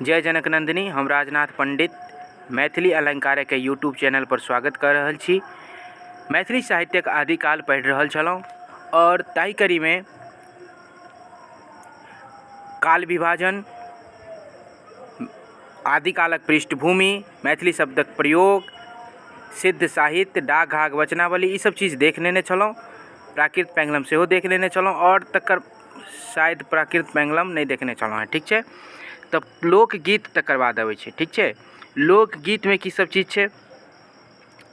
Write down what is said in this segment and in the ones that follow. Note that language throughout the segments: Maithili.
जय जनक नन्दिनी, हम राजनाथ पण्डित मैथिली अलङ्कारके यूट्यूब चैनलपर स्वागत कऽ रहल छी। मैथिली साहित्यक आदिकाल पढ़ि रहल छलहुँ आओर ताहि कड़ीमे काल विभाजन, आदिकालक पृष्ठभूमि, मैथिली शब्दक प्रयोग, सिद्ध साहित्य, डाक घाघ वचनावली, ई सब चीज देख लेने छलहुँ। प्राकृत पैंगलम सेहो देख लेने छलहुँ आओर तकर शायद प्राकृत पैंगलम नहि देखने छलहुँ हेँ। ठीक छै, तऽ लोकगीत तकर बाद अबै छै। ठीक छै, लोकगीतमे की सब चीज छै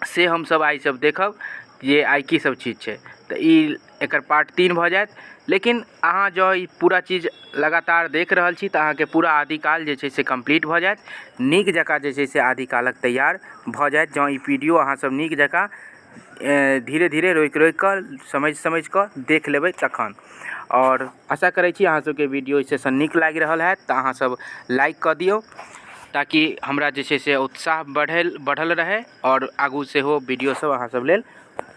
से हमसब आइ सब देखब जे आइ की सब चीज छै। तऽ ई एकर पार्ट 3 भऽ जायत। लेकिन अहाँ जँ ई पूरा चीज लगातार देख रहल छी तऽ अहाँके पूरा आदिकाल जे छै से कम्प्लीट भऽ जायत, नीक जकाँ जे छै से आदिकालक तैयार भऽ जायत। जँ ई वीडियो अहाँ सब नीक जकाँ धीरे धीरे रोकि रोकि कऽ समझि समझि कऽ देख लेबै तखन। आओर आशा करै छी अहाँ सबके वीडियो सेशन नीक लागि रहल हैत तऽ अहाँ सब लाइक कऽ दियौ ताकि हमरा जे छै से उत्साह बढ़ल रहै आओर आगू सेहो वीडियो सब अहाँ सब लेल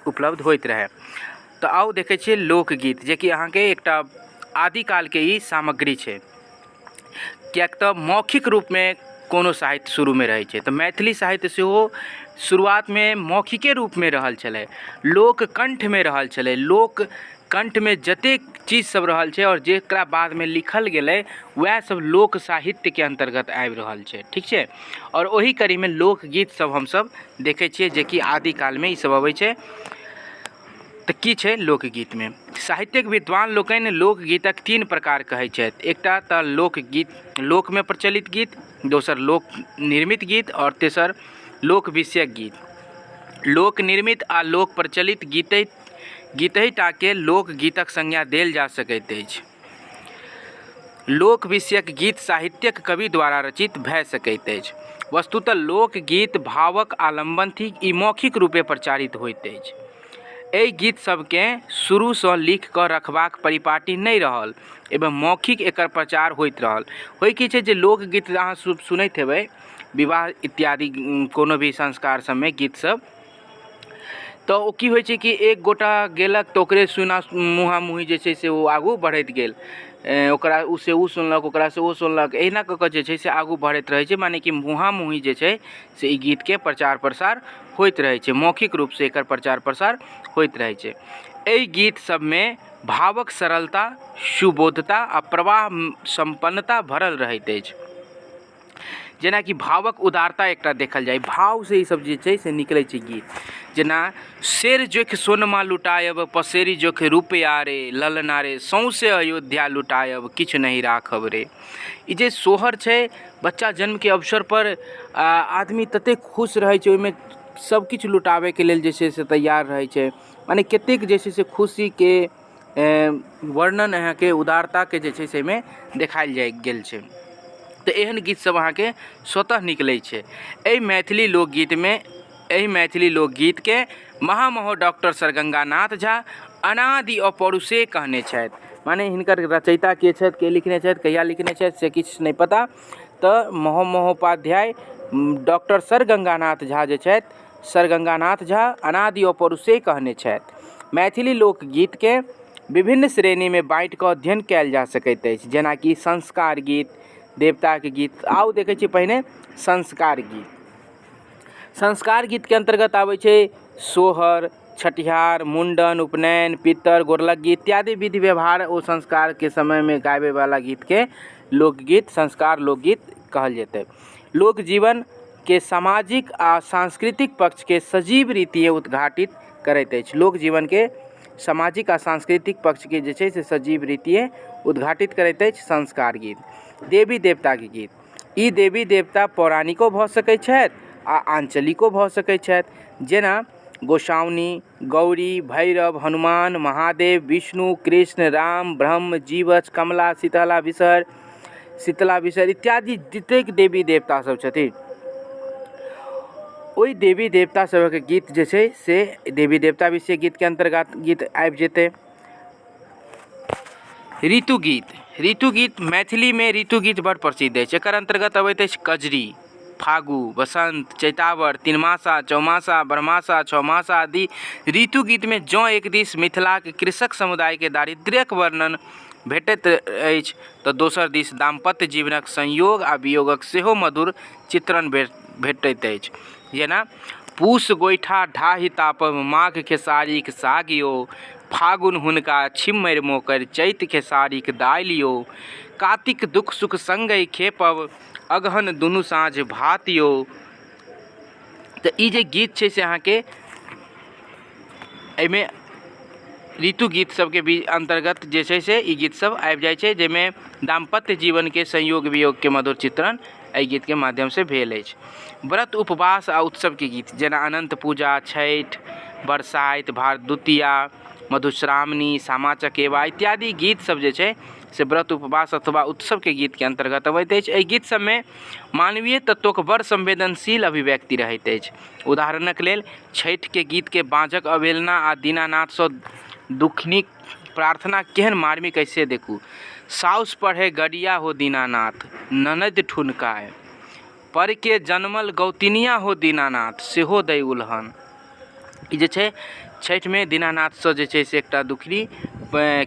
उपलब्ध होइत रहै। तऽ आउ देखै छियै लोकगीत, जेकि अहाँके एकटा आदिकालके ई सामग्री छै, किएक तऽ मौखिक रूपमे कोनो साहित्य शुरूमे रहै छै। तऽ मैथिली साहित्य सेहो शुरुआतमे मौखिके रूपमे रहल छलै, लोक कण्ठमे रहल छलै। लोक कण्ठमे जतेक चीज सब रहल छै आओर जकरा बादमे लिखल गेलै, वएह सब लोक साहित्यके अन्तर्गत आबि रहल छै। ठीक छै, आओर ओहि कड़ीमे लोकगीत सब हमसब देखै छियै जेकि आदिकालमे ई सब अबै छै। तऽ की छै लोकगीतमे? साहित्यिक विद्वान लोकनि लोकगीतक 3 प्रकार कहै छथि। एकटा तऽ लोकगीत लोकमे प्रचलित गीत, दोसर लोक निर्मित गीत आओर तेसर लोक विषयक गीत। लोक निर्मित आ लोक प्रचलित गीतहि टाके लोकगीतक संज्ञा देल जा सकैत अछि। लोक विषयक गीत साहित्यक कवि द्वारा रचित भए सकैत अछि। वस्तुतः लोकगीत भावक आलम्बन थिक, ई मौखिक रूपे प्रचारित होइत अछि। एहि गीत सबकेँ शुरूसँ लिखि कऽ रखबाक परिपाटी नहि रहल एवं मौखिक एकर प्रचार होइत रहल। होइ की छै जे लोकगीत अहाँ सुनैत हेबै विवाह इत्यादि कोनो भी संस्कार सबमे गीत सब, तऽ ओ की होइ छै कि एक गोटा गेलक तऽ ओकरे सुना मुँहा मुँही जे छै से ओ आगू बढ़ैत गेल, ओकरा ओ से ओ सुनलक, ओकरासँ ओ सुनलक, एहिना कऽ कऽ जे छै से आगू बढ़ैत रहै छै। माने कि मुँहा मुँही जे छै से ई गीतके प्रचार प्रसार होइत रहै छै, मौखिक रूपसँ एकर प्रचार प्रसार होइत रहै छै। एहि गीत सबमे भावक सरलता, सुबोधता आ प्रवाह सम्पन्नता भरल रहैत अछि। जेनाकि भावक उदारता एकटा देखल जाय, भावसँ ई सब जे छै से निकलै छै गीत। जेना शेर जोखि सोनमा लुटायब पसेरी जोखि रुपैआ रे ललना रे, सौँसे अयोध्या लुटायब किछु नहि राखब रे। ई जे सोहर छै बच्चा जन्मके अवसरपर आदमी ततेक खुश रहै छै, ओहिमे सबकिछु लुटाबैके लेल जे छै से तैयार रहै छै। मने कतेक जे छै से खुशीके वर्णन अहाँके उदारताके जे छै से एहिमे देखायल जाइ गेल छै। तऽ एहन गीत सब अहाँके स्वतः निकलै छै। एहि मैथिली लोकगीतमे एहि मैथिली लोकगीतके महामहो डॉक्टर सर गंगानाथ झा अनादि अपौरुषे कहने छथि। माने हिनकर रचयिता के छथि, के लिखने छथि, कहिया लिखने छथि से किछु नहि पता। तऽ महामहोपाध्याय डॉक्टर सर गंगानाथ झा जे छथि, सर गंगानाथ झा अनादि अपौरुषे कहने छथि। मैथिली लोकगीतके विभिन्न श्रेणीमे बाँटि कऽ अध्ययन कयल जा सकैत अछि, जेनाकि संस्कार गीत, देवताके गीत। आउ देखै छी पहिने संस्कार गीत। संस्कार गीतके अन्तर्गत आबै छै सोहर, छठिहार, मुण्डन, उपनयन, पितर, गोरलग्गी इत्यादि विधि व्यवहार ओ संस्कारके समयमे गाबैवला गीतके लोकगीत, संस्कार लोकगीत कहल जेतै। लोक जीवनके सामाजिक आ सांस्कृतिक पक्षके सजीव रीतिए उद्घाटित करैत अछि। लोक जीवनके सामाजिक आ सांस्कृतिक पक्षके जे छै से सजीव रीतिए उद्घाटित करैत अछि संस्कार गीत। देवी देवताके गीत, ई देवी देवता पौराणिको भऽ सकै छथि आ आञ्चलिको भऽ सकै छथि, जेना गोसाउनि, गौरी, भैरव, हनुमान, महादेव, विष्णु, कृष्ण, राम, ब्रह्म, जीवछ, कमला, शीतला विषहर, शीतला विषहर इत्यादि जतेक देवी देवता सब छथिन ओहि देवी देवता सबक गीत जे छै से देवी देवता विषय गीतके अन्तर्गत गीत आबि जेतै। ऋतु गीत, ऋतु गीत मैथिलीमे ऋतु गीत बड़ प्रसिद्ध अछि। एकर अन्तर्गत अबैत अछि कजरी, फागु, बसन्त, चैतावर, तिनमासा, चौमासा, बरमासा, छओमासा आदि। ऋतु गीतमे जँ एक दिस मिथिलाक कृषक समुदायके दारिद्र्यक वर्णन भेटैत अछि तऽ दोसर दिस दाम्पत्य जीवनक संयोग आ वियोगक सेहो मधुर चित्रण भेटैत अछि। जेना पूस गोइठा ढाही तापब माघ खेसारीक साग यौ, फागुन हुनका छिम्मरि मोकरि चैत खेसारीक दालि यौ, कातिक दुख सुख संगहि खेपब अगहन दुनू साँझ भात यौ। तऽ ई जे गीत छै से अहाँके एहिमे ऋतु गीत सबके भी अन्तर्गत जे छै से ई गीत सब आबि जाइ छै, जाहिमे दाम्पत्य जीवनके संयोग वियोगके मधुर चित्रण एहि गीतके माध्यमसँ भेल अछि। व्रत उपवास आ उत्सवके गीत जेना अनन्त पूजा, छठि, बरसाइत, भरदुतिया, मधुश्रावणी, सामा चकेबा इत्यादि गीत सब जे छै से व्रत उपवास अथवा उत्सवके गीतके अन्तर्गत अबैत अछि। एहि गीत सबमे मानवीय तत्वक बड़ संवेदनशील अभिव्यक्ति रहैत अछि। उदाहरणक लेल छठिके गीतके बाँझक अवहेलना आ दीनानाथसँ दुखनीक प्रार्थना केहन मार्मिक अछि से देखू। साउस पढ़े गरिया हो दीनानाथ, ननदि ठुनकाय। परके जनमल गौतिनिया हो दीनानाथ, सेहो दै उलहन। ई जे छै छठिमे दीनानाथसँ जे छै से एकटा दुखनी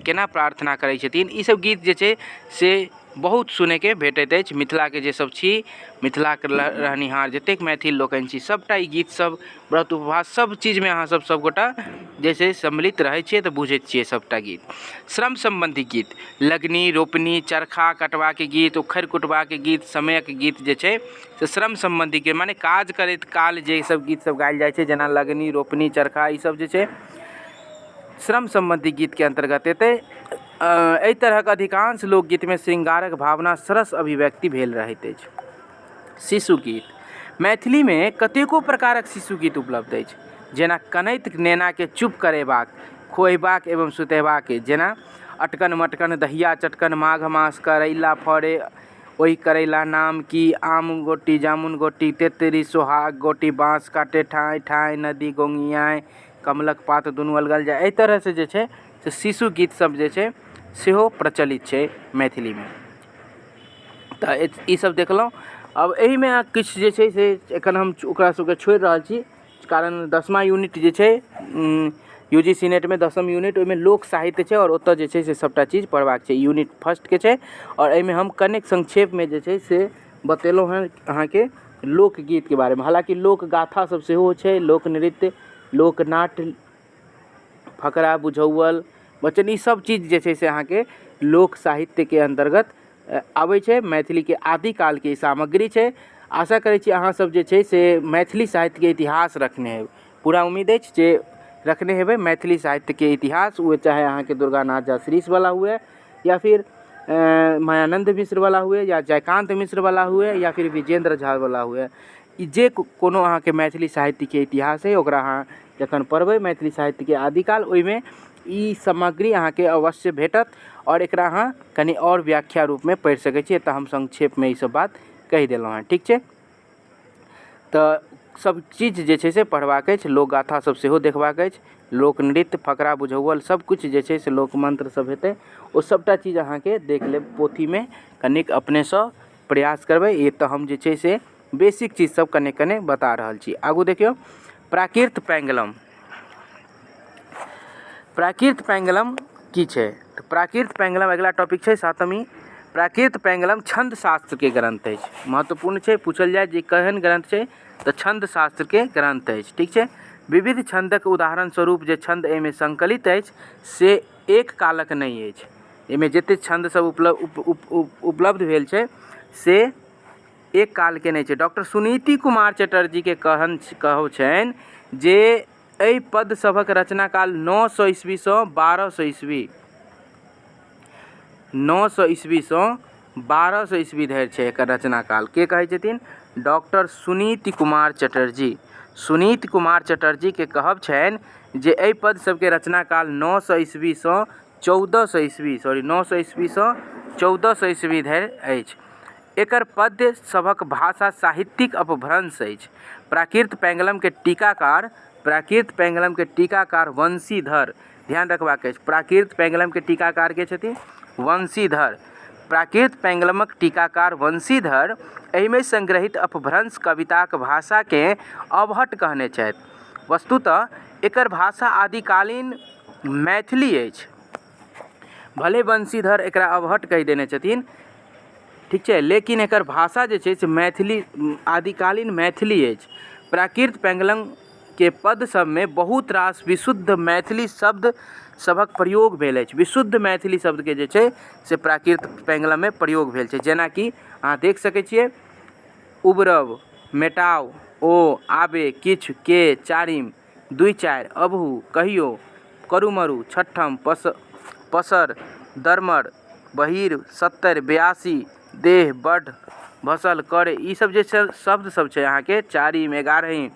केना प्रार्थना करै छथिन, ई सब गीत जे छै से बहुत सुनैके भेटैत अछि। मिथिलाके जे सब छी, मिथिलाके रहनिहार जतेक मैथिल लोकनि छी, सबटा ई गीत सब व्रत उपवास सब चीजमे अहाँ सब सबगोटा जे छै सम्मिलित रहै छियै तऽ बुझैत छियै सबटा गीत। श्रम सम्बन्धी गीत लगनी, रोपनी, चरखा कटबाके गीत, उखड़ि कुटबाके गीत, समयक गीत जे छै से श्रम सम्बन्धीके मने काज करैत काल जे सब गीत सब गायल जाइ छै, जेना लगनी, रोपनी, चरखा, ई सब जे छै श्रम सम्बन्धी गीतके अन्तर्गत एतै। एहि तरहक अधिकांश लोकगीतमे श्रृंगारक भावना सरस अभिव्यक्ति भेल रहैत अछि। शिशु गीत मैथिलीमे कतेको प्रकारक शिशु गीत उपलब्ध अछि, जेना कनैत नेनाके चुप करेबाक, खुएबाक एवं सुतेबाक, जेना अटकन मटकन दहिया चटकन माघ मास करैला फड़े ओहि करैला नाम की, आम गोटी जामुन गोटी तेतरी सोहाग गोटी बाँस काटे ठाँय ठाँय नदी गोंगियाय कमलक पात दुनू अलगल जाय। एहि तरहसँ जे छै से शिशु गीत सब जे छै सेहो प्रचलित छै मैथिलीमे। तऽ ई सब देखलहुँ। आब एहिमे किछु जे छै से एखन हम ओकरा सबके छोड़ि रहल छी, कारण 10मा यूनिट जे छै यू जी सी नेटमे 10म यूनिट, ओहिमे लोक साहित्य छै आओर ओतऽ जे छै से सबटा चीज पढ़बाक छै। यूनिट फर्स्टके छै आओर एहिमे हम कनेक संक्षेपमे जे छै से बतेलहुँ हँ अहाँके लोकगीतके बारेमे। हालाँकि लोकगाथा सब सेहो छै, लोक नृत्य, लोक नाट्य, फकरा बुझौअल, वचन, ई सब चीज जे छै से अहाँके लोक साहित्यके अन्तर्गत आबै छै। मैथिलीके आदिकालके ई सामग्री छै। आशा करै छी अहाँ सब जे छै से मैथिली साहित्यके इतिहास रखने हेबै। पूरा उम्मीद अछि जे रखने हेबै मैथिली साहित्यके इतिहास, ओ चाहे अहाँके दुर्गानाथ झा श्रीशवला हुए या फिर मायानन्द मिश्रवला हुए या जयकान्त मिश्रवला हुए या फिर विजयेन्द्र झावला हुए। ई जे कोनो अहाँके मैथिली साहित्यके इतिहास अइ, ओकरा अहाँ जखन पढ़बै मैथिली साहित्यके आदिकाल, ओहिमे ई सामग्री अहाँके अवश्य भेटत आओर एकरा अहाँ कनि आओर व्याख्या रूपमे पढ़ि सकै छी। एतऽ हम संक्षेपमे ई सब बात कहि देलहुँ हँ, ठीक छै। तऽ सब चीज जे छै से पढ़बाक अछि, लोकगाथा सब सेहो देखबाक अछि, लोकनृत्य, फकरा बुझौअल सब किछु जे छै से लोकमन्त्र सब हेतै, ओ सबटा चीज अहाँके देख लेब पोथीमे। कनिक अपनेसँ प्रयास करबै। ई तऽ हम जे छै से बेसिक चीज सब कने कने बता रहल छी। आगू देखियौ प्राकृत पैंगलम। प्राकृत पैंगलम की छै? तऽ प्राकृत पैंगलम अगिला टॉपिक छै सातमी। प्राकृत पैंगलम छंद शास्त्रके ग्रंथ अछि, महत्वपूर्ण छै। पूछल जाय जे केहन ग्रंथ छै तऽ छंद शास्त्रके ग्रंथ अछि, ठीक छै। विविध छंदक उदाहरण स्वरूप जे छंद एहिमे संकलित अछि से एक कालक नहि अछि। एहिमे जते छंद सब उपलब्ध भेल छै से एक कालके नहि छै। डॉक्टर सुनीति कुमार चटर्जीके कहब छनि जे एहि पद सभक रचनाकाल 900 ईस्वीसँ 1200 ईस्वी, 900 ईस्वीसँ 1200 ईस्वी धरि छै एकर रचनाकाल। के कहै छथिन? डॉक्टर सुनीति कुमार चटर्जी। सुनीति कुमार चटर्जीके कहब छनि जे एहि पद सभके रचनाकाल 900 ईस्वीसँ 1400 ईस्वी, सॉरी, 900 ईस्वीसँ 1400 ईस्वी धरि अछि। एकर पद्य सभक भाषा साहित्यिक अपभ्रंश अछि। प्राकृत पैंगलमके टीकाकार, प्राकृत पैंगलमके टीकाकार वंशीधर, ध्यान रखबाक अछि, प्राकृत पैंगलमके टीकाकार के छथिन? वंशीधर। प्राकृत पैंगलमक टीकाकार वंशीधर एहिमे संग्रहित अपभ्रंश कविताक भाषाकेँ अवहट्ट कहने छथि। वस्तुतः एकर भाषा आदिकालीन मैथिली अछि। भले बंशीधर एकरा अवहट्ठ कहि देने छथिन, ठीक छै, लेकिन एकर भाषा जे छै से मैथिली, आदिकालीन मैथिली अछि। प्राकृत पैंगलमके पद सबमे बहुत रास विशुद्ध मैथिली शब्द सभक प्रयोग भेल अछि। विशुद्ध मैथिली शब्दके जे छै से प्राकृत पैंगलममे प्रयोग भेल छै। जेनाकि अहाँ देख सकै छियै उबरब, मेटाउ, ओ, आबे, किछु, के, चारिम, दुइ चारि, अबहु, कहियो, करू मरू, छठम, पसर, दरमर, बहीर, 70, 82, देह, बढ़, भसल, करे, ई सब जे शब्द सब छै अहाँके चारिम, एगारहिम,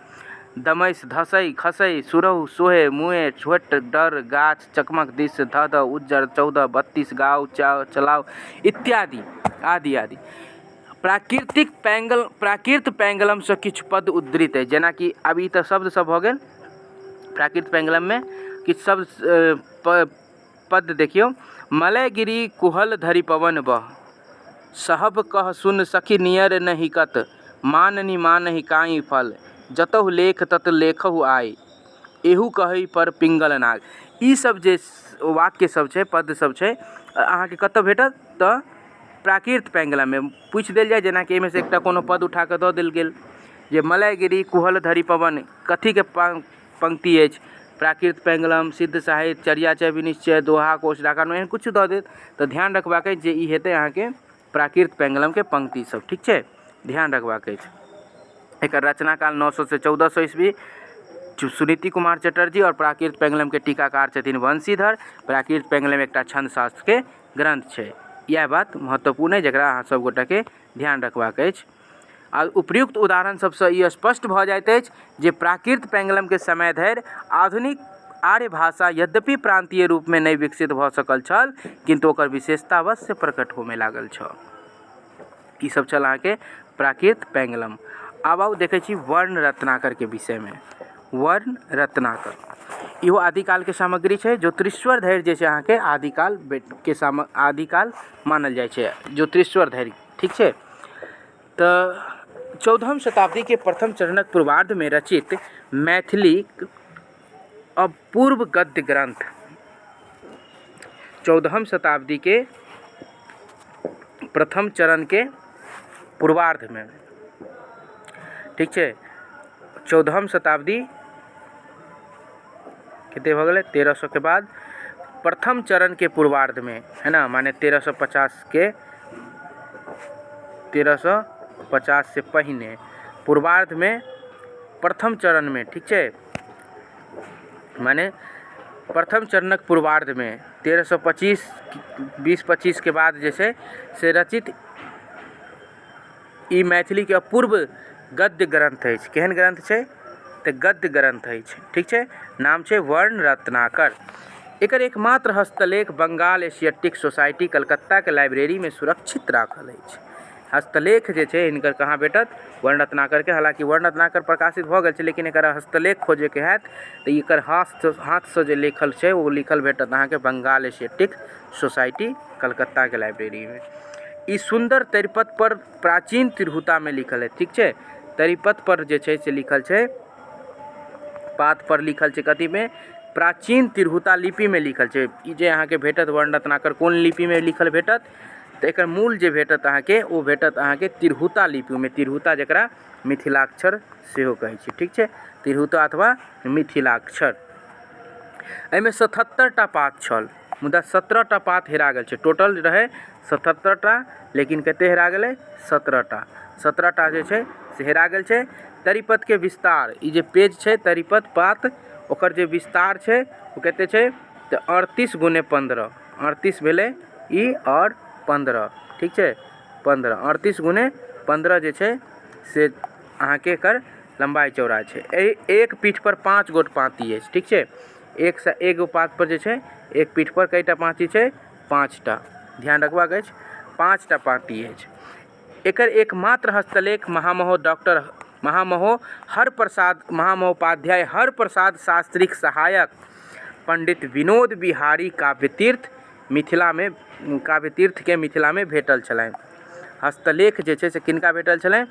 दमैस, धसै, खसै, सुरहु, सोहे, मुए, छोट, डर, गाछ, चकमक, दिस, धऽ धऽ, उज्जर, 14, 32, गाउ, चलाउ, इत्यादि आदि आदि। प्राकृतिक पैंगल प्राकृत पैंगलमसँ किछु पद उद्धृत अछि। जेनाकि आब ई तऽ शब्द सब भऽ गेल प्राकृत पैंगलममे किछु शब्द पद देखियौ। मलयगिरी कुहल धरि पवन बह, सहब कह सुन सखी नियर नहि कत, माननि मानहि काई फल, जतहु लेख तत लेखहु आइ, एहू कहै पर पिंगल नाग। ई सब जे वाक्य सब छै, पद सब छै, अहाँके कतऽ भेटत? तऽ प्राकृत पैंगलममे। पूछि देल जाय, जेनाकि एहिमे से एकटा कोनो पद उठा कऽ दऽ देल गेल जे मलयगिरी कुहल धरि पवन कथीके पंक्ति अछि, प्राकृत पैंगलम, सिद्ध साहित्य, चर्याचय विनिश्चय, दोहा कोश, डाका, एहन किछु दऽ देत तऽ ध्यान रखबाक अछि जे ई हेतै अहाँके प्राकृत पैंगलमके पंक्ति सब, ठीक छै, ध्यान रखबाक अछि। एकर रचनाकाल 900 से 1400 ईस्वी, सुनीति कुमार चटर्जी आओर प्राकृत पैंगलमके टीकाकार छथिन वंशीधर। प्राकृत पैंगलम एकटा छंद शास्त्रके ग्रंथ छै। इएह बात महत्वपूर्ण अछि जकरा अहाँ सब गोटाके ध्यान रखबाक अछि। आ उपयुक्त उदाहरण सबसँ ई स्पष्ट भऽ जाइत अछि जे प्राकृत पैंगलमके समय धरि आधुनिक आर्य भाषा यद्यपि प्रान्तीय रूपमे नहि विकसित भऽ सकल छल, किन्तु ओकर विशेषता अवश्य प्रकट होमय लागल छल। ई सब छल अहाँके प्राकृत पैंगलम। आब आउ देखै छी वर्ण रत्नाकरके विषयमे। वर्ण रत्नाकर इहो आदिकालके सामग्री छै। ज्योतिरीश्वर धरि जे छै अहाँके आदिकाल के आदिकाल मानल जाइ छै ज्योतिरीश्वर धरि, ठीक छै। तऽ 14म शताब्दीके प्रथम चरणक पूर्वार्धमे रचित मैथिलीक अपूर्व गद्य ग्रंथ, 14म शताब्दीके प्रथम चरणके पूर्वार्धमे, ठीक छै, 14म शताब्दी कते भऽ गेलै 1300 के बाद प्रथम चरणके पूर्वार्धमे, है ना, माने 1350 के, 1350 से पहिने पूर्वार्धमे प्रथम चरणमे, ठीक छै, माने प्रथम चरणक पूर्वार्धमे 1325 20-25 के बाद जे छै से रचित ई मैथिलीके अपूर्व गद्य ग्रंथ अछि। केहन ग्रंथ छै? तऽ गद्य ग्रंथ अछि, ठीक छै। नाम छै वर्ण रत्नाकर। एकर एकमात्र हस्तलेख बंगाल एशियाटिक सोसाइटी कलकत्ताके लाइब्रेरीमे सुरक्षित राखल अछि। हस्तलेख जे छै हिनकर कहाँ भेटत? वर्ण रत्नाकरके। हालाँकि वर्ण रत्नाकर प्रकाशित भऽ गेल छै, लेकिन एकर हस्तलेख खोजैके हैत तऽ एकर हाथसँ जे लिखल छै ओ लिखल भेटत अहाँके बंगाल एशियाटिक सोसाइटी कलकत्ताके लाइब्रेरीमे। ई सुन्दर तरिपत पर प्राचीन तिरहुतामे लिखल है, ठीक छै। तरिपत पर जे छै से लिखल छै, पात पर लिखल छै कथीमे? प्राचीन तिरहुता लिपिमे लिखल छै। ई जे अहाँके भेटत वर्ण रत्नाकर कोन लिपिमे लिखल भेटत? तऽ एकर मूल जे भेटत अहाँके ओ भेटत अहाँके तिरहुता लिपिमे, तिरहुता जकरा मिथिलाक्षर सेहो कहै छै, ठीक छै, तिरहुता अथवा मिथिलाक्षर। एहिमे 77टा पात छल, मुदा 17टा पात हेरा गेल छै। टोटल रहै 77टा, लेकिन कते हेरा गेलै? 17टा। 17टा जे छै से हेरा गेल छै। तरिपतके विस्तार, ई जे पेज छै तरिपत पात, ओकर जे विस्तार छै ओ कते छै? तऽ 38 गुने 15, 38 भेलै ई आओर 15, ठीक छै, 15, 38 गुने 15 जे छै से अहाँके एकर लम्बाइ चौड़ा छै। एहि एक पीठ पर 5 गोट पाँति अछि, ठीक छै। एकसँ एगो पात पर जे छै एक पीठ पर कएटा पाँति छै? 5टा, ध्यान रखबाक अछि, 5टा पाँति अछि। एकर एकमात्र हस्तलेख महामहो डॉक्टर महामहो हरप्रसाद महामहोपाध्याय हरप्रसाद शास्त्रीक सहायक पंडित विनोद बिहारी काव्यतीर्थ मिथिलामे काव्यतीर्थके मिथिलामे भेटल छलनि। हस्तलेख जे छै से किनका भेटल छलनि?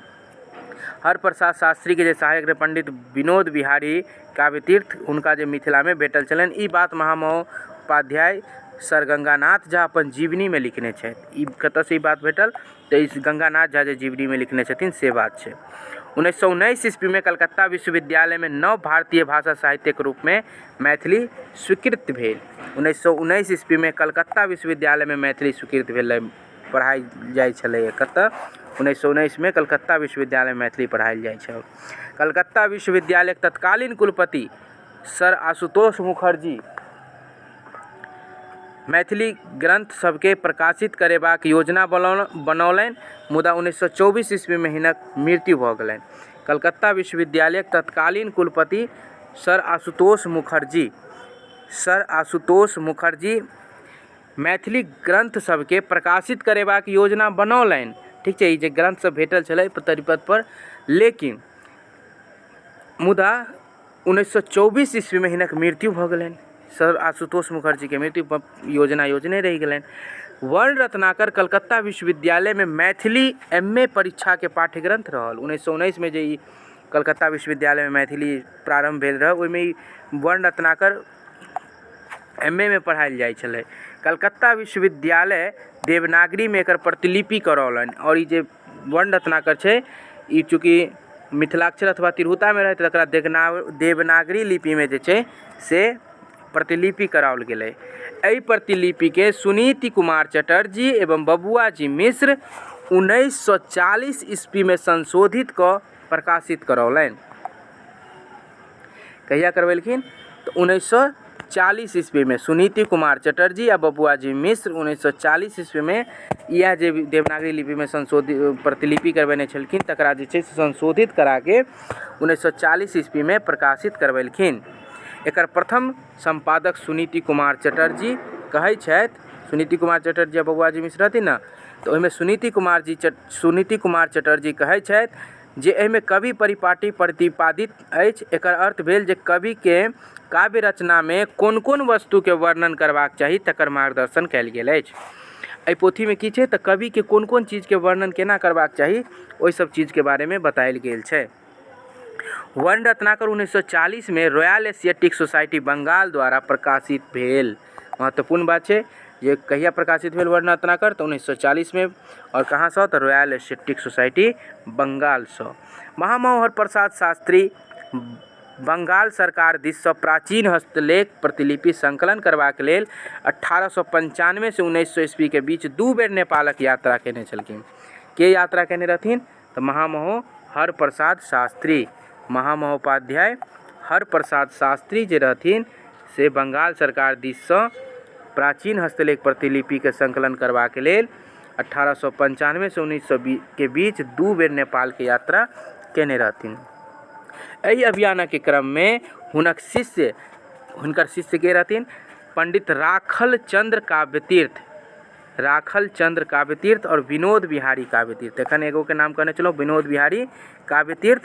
हरप्रसाद शास्त्रीके जे सहायक रहै पंडित विनोद बिहारी काव्यतीर्थ, हुनका जे मिथिलामे भेटल छलनि। ई बात महामहोपाध्याय सर गंगानाथ झा अपन जीवनीमे लिखने छथि। ई कतऽसँ ई बात भेटल? तऽ ई गंगानाथ झा जे जीवनीमे लिखने छथिन से बात छै। 1919 ईस्वीमे कलकत्ता विश्वविद्यालयमे नव भारतीय भाषा साहित्यक रूपमे मैथिली स्वीकृत भेल। 1919 ईस्वीमे कलकत्ता विश्वविद्यालयमे मैथिली स्वीकृत भेलै, पढ़ायल जाइ छलैए। कतऽ? 1919मे कलकत्ता विश्वविद्यालयमे मैथिली पढ़ायल जाइ छल। कलकत्ता विश्वविद्यालयक तत्कालीन कुलपति सर आशुतोष मुखर्जी मैथिली ग्रन्थ सभके प्रकाशित करेबाक योजना बनौलनि, मुदा 1924 ईस्वीमे हिनक मृत्यु भऽ गेलनि। कलकत्ता विश्वविद्यालयक तत्कालीन कुलपति सर आशुतोष मुखर्जी सर आशुतोष मुखर्जी मैथिली ग्रन्थ सभके प्रकाशित करेबाक योजना बनौलनि। ठीक छै, ई जे ग्रन्थ सभ भेटल छलै परिपथ पर, लेकिन मुदा 1924 ईस्वीमे हिनक मृत्यु भऽ गेलनि। सर आशुतोष मुखर्जीके मृत्यु योजना योजने रहि गेलनि। वर्ण रत्नाकर कलकत्ता विश्वविद्यालयमे मैथिली एम ए परीक्षाके पाठ्यग्रन्थ रहल। 1919मे जे ई कलकत्ता विश्वविद्यालयमे मैथिली प्रारम्भ भेल रहै, ओहिमे ई वर्ण रत्नाकर एम ए मे पढ़ायल जाइ छलै। कलकत्ता विश्वविद्यालय देवनागरीमे एकर प्रतिलिपि करौलनि। आओर ई जे वर्ण रत्नाकर छै, ई चूँकि मिथिलाक्षर अथवा तिरहुतामे रहै, तऽ एकरा देवनागरी लिपिमे जे छै से प्रतिलिपि कराओल गेलै। एहि प्रतिलिपिके सुनीति कुमार चटर्जी एवं बबुआजी मिश्र 1940 ईस्वीमे संशोधित कऽ प्रकाशित करौलनि। कहिया करबेलखिन? तऽ 1940 ईस्वीमे सुनीति कुमार चटर्जी आ बबुआजी मिश्र 1940 ईस्वीमे इएह जे देवनागरी लिपिमे संशोधित प्रतिलिपि करबेने छलखिन, तकरा जे छै से संशोधित कराके 1940 ईस्वीमे प्रकाशित करबेलखिन। एकर प्रथम सम्पादक सुनीति कुमार चटर्जी कहै छथि। सुनीति कुमार चटर्जी आ बबुआजी मिश्र रहथिन ने, तऽ ओहिमे सुनीति कुमार चटर्जी कहै छथि जे एहिमे कवि परिपाटी प्रतिपादित अछि। एकर अर्थ भेल जे कविकेँ काव्य रचनामे कोन-कोन वस्तुकेँ वर्णन करबाक चाही तकर मार्गदर्शन कयल गेल अछि। एहि पोथीमे की छै तऽ कविकेँ कोन-कोन चीजके वर्णन केना करबाक चाही ओहि सभ चीजके बारेमे बतायल गेल छै। वर्ण रत्नाकर 1940मे रॉयल एशियाटिक सोसाइटी बंगाल द्वारा प्रकाशित भेल। महत्वपूर्ण बात छै जे कहिया प्रकाशित भेल वर्ण रत्नाकर? तऽ 1940मे। आओर कहाँसँ? तऽ रॉयल एशियाटिक सोसाइटी बंगालसँ। महामहोहर प्रसाद शास्त्री बंगाल सरकार दिससँ प्राचीन हस्तलेख प्रतिलिपि संकलन करबाक लेल 1895 से 1900 ईस्वीके बीच 2 बेर नेपालक यात्रा केने छलखिन। के यात्रा केने रहथिन? तऽ महामहो हरप्रसाद शास्त्री। महामहोपाध्याय हरप्रसाद शास्त्री जे रहथिन से बंगाल सरकार दिससँ प्राचीन हस्तलेख प्रतिलिपिके संकलन करबाक लेल 1895 से 1900 के बीच 2 बेर नेपालके यात्रा केने रहथिन। एहि अभियानके क्रममे हुनक शिष्य, हुनकर शिष्य के रहथिन? पंडित राखल चंद्र काव्यतीर्थ। राखल चंद्र काव्यतीर्थ आओर विनोद बिहारी काव्यतीर्थ। एखन एगोके नाम कहने छलहुँ विनोद बिहारी काव्यतीर्थ,